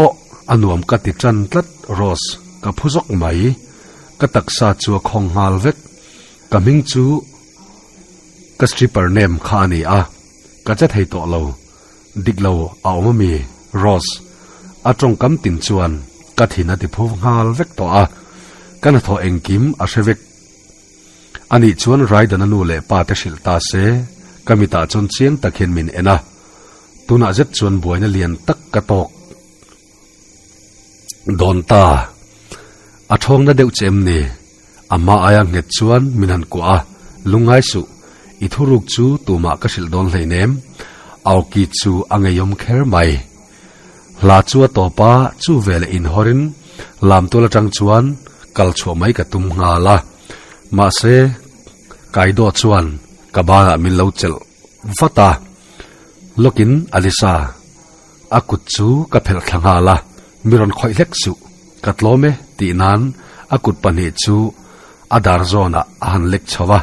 Aw, a nuam ka ti tan tlat, Rose, ka phu zawk mai. Ka taksa chu a khawng nghal vek. Ka hming chu ka stripper name kha a ni a, ka che thei tawh lo. Dik lo a awm ami? Rose a tawngkam tin chuan ka thin a ti phu nghal vek tawh a, ka hnathawh engkim a hre vek. Anih chuan Raidana nu leh pa te hrilh ta se, ka mitah chuan chiang tak hian min en a, tunah zet chuan buaina lian tak ka tawk dawn ta. A thawngna deuh che em ni? A hma aia nghet chuan min han kuah a, Lungngai suh, i thuruk chu tumah ka hrilh dawn hleinem. Aoki chu a ngeiawm kher mai. Hla chu a tawp a, chu veleh inhawrin lamtual atang chuan kal chhuah mai ka tum nghal a. Mahse, Kaido chuan ka banah min lo chelh vat a, Lawkin Alisa, A kut chu ka phelh thla nghal a, mi rawn khawih hlek suh, ka tlawm e tih nan a kut pahnih chu a dar zawnah a han lek chho va.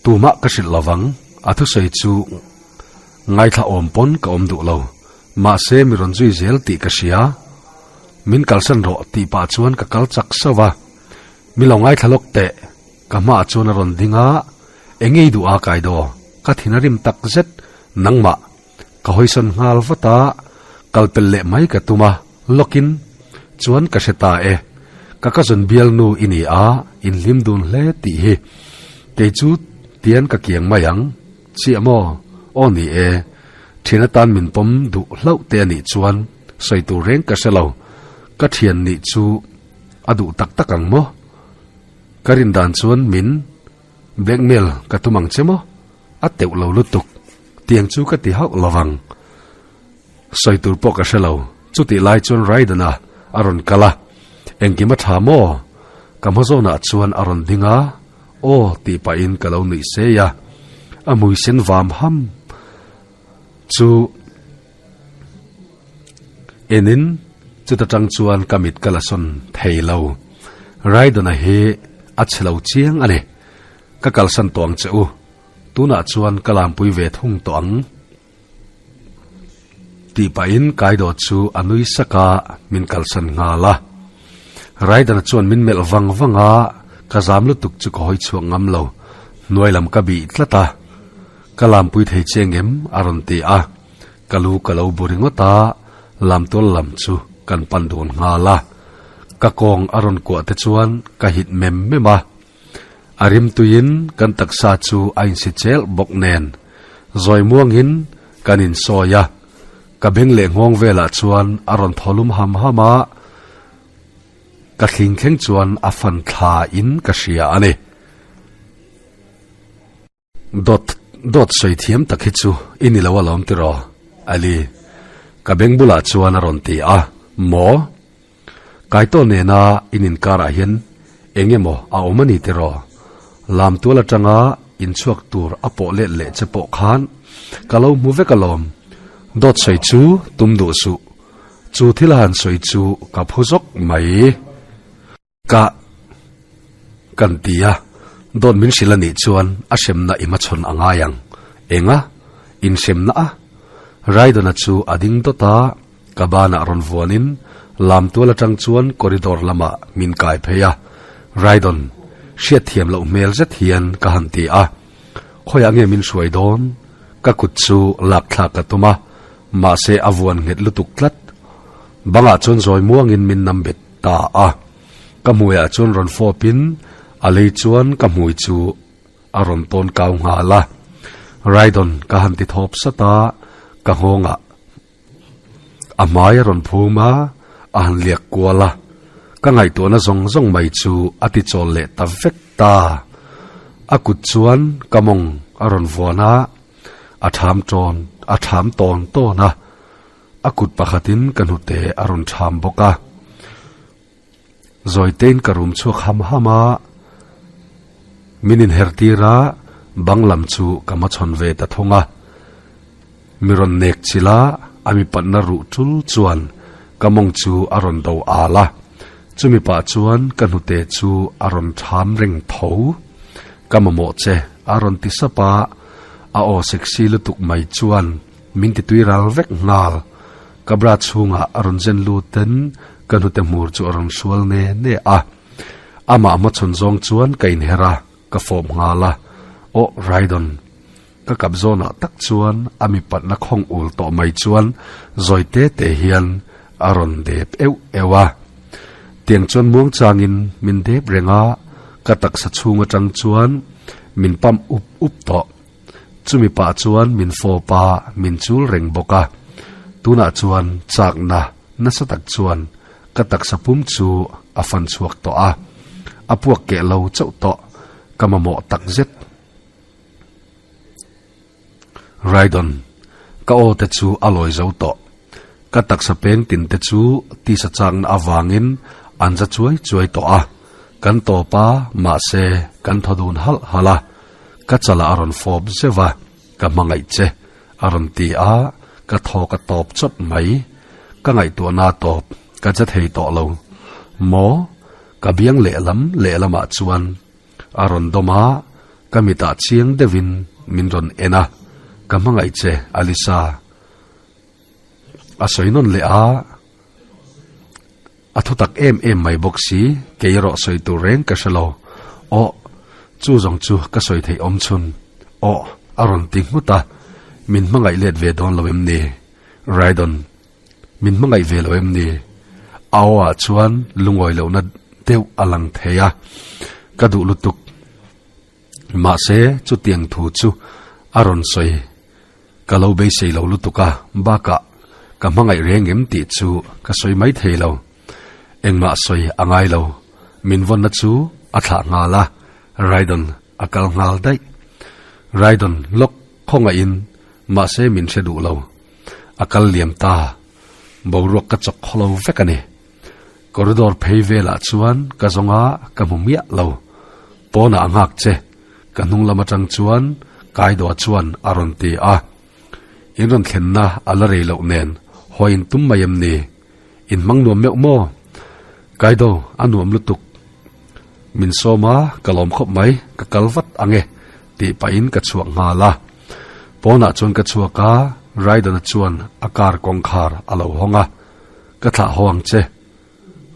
Tumah ka hrilh lovang, a thusawi chu ngaithla awm pawn ka awm duh lo, mahse mi rawn zui zel tih ka hria. Min kalsan rawh tih pah chuan ka kal chak sauh va, mi lo ngaithla lawk teh, ka hmaah chuan a rawn ding a, eng nge i duh a Kaido, ka thin a rim tak zet, nangmah. Ka hawisawn nghal vat a, kal pel leh mai ka tum a, lawkin chuan ka hre ta e. Ka cousin bialnu i ni a, in hlim dun hle tih hi. Kei chu tian ka kiang mai ang. Chiah maw? Aw ni e. Thian atan min pawm duh hlauh te a nih chuan sawi tur reng ka hre lo. Ka thian nih chu a duh tak tak ang maw? Ka rin dan chuan min blackmail ka tum ang che maw? A teuh lo lutuk. Tiang chu ka ti hauh lo vang. Sawi tur pawh ka hre lo. Chutih lai chuan Raidana a rawn kal a. Engkim a tha maw? Ka hma zawnah chuan a rawn ding a. Aw tih pahin ka lo nuih sei a. A hmui sen vam ham chu enin chuta tang chuan ka mit ka la sawn thei lo. Raidana hi a chhe lo chiang a ni. Ka kalsan tawh ang che u. Tunah chuan ka lampui ve thung tawh ang. Tih pahin Kaido chu a nui sak a, min kalsan nghal a. Raidana chuan min melh vang vang a, ka zam lutuk chu ka hawi chhuak ngam lo. Hnuai lam ka bih tlat a. Ka lampui thei che ngem a rawn ti a. Ka lu ka lo bu ringawt a, lamtual lam chu kan pan dun nghal a. Ka kawng a rawn kuah te chuan ka hit mem mem a. A rimtuiin kan taksa chu a insi chelh bawk nen zawi muangin kan insawi a, ka beng leh nghawng velah chuan a rawn thaw lum ham ham a, ka thling thleng chuan a fan thla in ka hria a ni. Dawt dawt sawi thiam tak hi chu i ni lo alawm tiraw, Ali? Ka beng bulah chuan a rawn ti a, Maw? Kaitaw nena in inkarah hian eng emaw a awm a ni tiraw? Lamtual atanga inchhuak tur a pawh let leh che pawh khan ka lo hmu vek alawm. Dawt sawi chu tum duh suh. Chu thil a han sawi chu ka phu zawk mai. Ka kan ti a, dawt min hrilh a nih chuan a hremna i hmachhawn a ngai ang. Enga? Inhremna a? Raidona chu a ding dawt a, ka banah rawn vuanin lamtual atang chuan corridor lamah min kai phei a. Raidon, hriatthiam loh hmel zet hian ka han ti a. Khawiah nge min hruai dawn? Ka kut chu lak thlak ka tum a, mahse a vuan nghet lutuk tlat. Bangah chuan zawi muangin min nam bet ta a. Ka hmuiah chuan rawn fawpin a lei chuan ka hmui chu a rawn tawn kau nghal a. Raidon ka han ti thawp sat a, ka nghawngah A hmai a rawn phum a, a han liak kual a. Ka ngaihtuahna zawng zawng mai chu a ti chawl leh ta vek ta. A kut chuan ka mawng a rawn vuan a, a ṭham ṭawn a ṭham tawn tawn a. A kut pakhatin ka hnute a rawn ṭham bawk a. Zawitein ka rum chhuak ham ham a, min inher tir a, bang lam chu ka hmachhawn ve ta thung a. Mi rawn nek chilh a, a mi patna ruh tul chuan ka mawng chu a rawn do al a, chumi pah chuan ka hnute chu a rawn ṭham reng tho. Ka mamawh che, a rawn ti sap a, a aw sexy lutuk mai chuan min ti tui ral vek nghal. Ka bra chhungah a rawn zen lutin ka hnute hmur chu a rawn hrual ne ne a. Amah hmachhawn zawng chuan ka inher a, ka fawp nghal a. Aw Raidon. Ka kap zawnah tak chuan a mipatna khawng ul tawh mai chuan zawi te te hian a rawn dep euh euh a. Tiang chuan muangchangin min dep reng a, ka taksa chhung atang chuan min pump up up tawh. Chumi pah chuan min fawp a, min chul reng bawk a. Tunah chuan chakna nasa tak chuan ka taksa pum chu a fan chhuak tawh a, a puak keh lo chauh tawh, ka mamawh tak zet. Raidon, ka aw te chu a lawi zo tawh. Ka taksa peng tin te chu tisa chakna avangin an za chuai chuai tawh a, kan tawp a, mahse kan thaw dun halh halh a, ka chalah a rawn fawp zeuh a, ka hmangaih che a rawn ti a, ka thaw ka tawp chawt mai, ka ngaihtuahna tawp ka che thei tawh lo maw, ka biang lehlam lehlamah chuan A rawn dawm a, ka mitah chiang deuhin min rawn en a, Ka hmangaih che, Alisa. A sawi nawn leh a, a thutak em em mai bawk si, kei erawh sawi tur reng ka hre lo. Aw, chu zawng chu ka sawi theih awm chhun. Aw, a rawn ti nghut a, min hmangaih let ve dawn lo em ni? Raidon. Min hmangaih ve lo em ni? A aw ah chuan lungawi lohna deuh a lang thei a, ka duh lutuk. Mahse, chutiang thu chu a rawn sawi ka lo beisei lo lutuk a, bakah ka hmangaih reng em tih chu ka sawi mai thei lo. Engmah sawi a ngai lo, min vawnna chu a thlah nghal a, Raidon a kal nghal daih. Raidon lawk khawngaihin mahse min hre duh lo. A kal liam ta, boruak ka chawk khaw lo vek a ni. Corridor phei velah chuan ka zawng a, ka hmu miah lo. Pawnah a nghak che, ka hnung lam atang chuan Kaidoa chuan a rawn ti a. In rawn thlenna a la rei loh nen haw in tum mai em ni? In hmang nuam meuh maw? Kaido, a nuam lutuk. Min sawm a, ka lawm khawp mai, ka kal vat ang e, tih pahin ka chhuak nghal a. Pawnah chuan ka chhuak a, Raidon-a chuan a car kawngkhar a lo hawng a, Ka thlah haw ang che.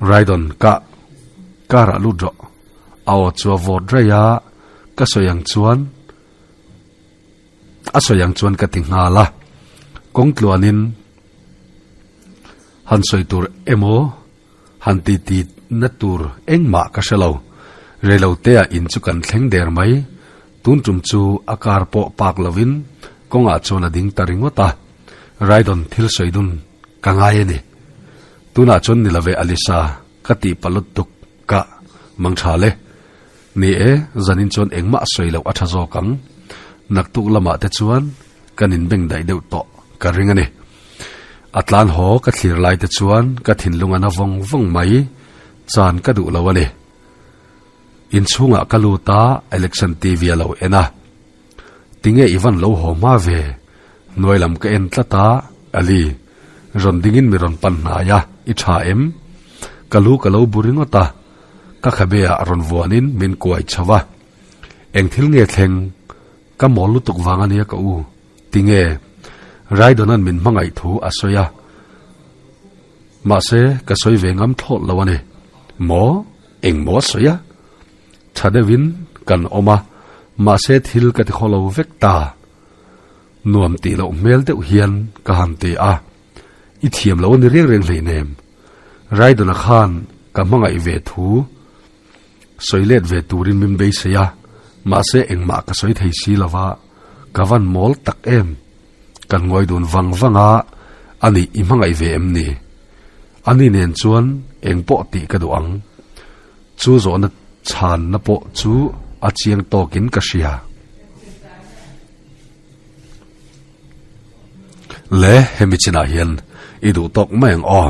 Raidon, ka car-ah lut rawh. A aw chu a vawt raih a, ka sawi ang chuan a sawi ang chuan ka ti nghal a. Kawng tluanin han sawi tur emaw Han ti ti na tur engmah ka hre lo. Reiloteah in chu kan thleng der mai. Tun tum chu a car pawh park lovin kawngah chuan a ding ta ringawt a. Raidon thil sawi dun ka ngai a ni. Tunah chuan ni love Alisa, ka tih palut tuk ka mang tha le. Ni e, zanin chuan engmah sawi loh a tha zawk ang. Naktuk lamah te chuan kan inbeng daih deuh tawh ka ring a ni. A tlan haw ka thlir lai te chuan ka thinlung a na vawng vawng mai, chan ka duh lo a ni. Inchhungah ka lut a, Election TV a lo en a. Tinge i van lo haw hma ve? Hnuai lam ka en tlat a. Ali, rawn dingin mi rawn pan hnai a, i tha em? Ka lu ka lo bu ringawt a, ka khabe ah rawn vuanin min kuai chho a. Eng thil nge thleng? Ka mawl lutuk vang a nia ka u. Tinge? Raidona'n min hmangaih thu a sawi a. Mahse, ka sawi ve ngam thlawt lo a ni. Maw? Eng maw a sawi a? Tha deuhin kan awm a, mahse thil ka ti khaw lo vek ta. Nuam tih loh hmel deuh hian ka han ti a, I thiam lo a ni reng reng hleinem. Raidona khan ka hmangaih ve thu sawi let ve turin min beisei a, mahse engmah ka sawi thei si lo va, ka van mawl tak em. Kan ngawi dun vang vang a, Ani i hmangaih ve em ni? Ani nen chuan eng pawh tih ka duh ang. Chu zawhna chhanna pawh chu a chiang tawkin ka hria. Le, hemi chinah hian i duh tawk mai ang aw.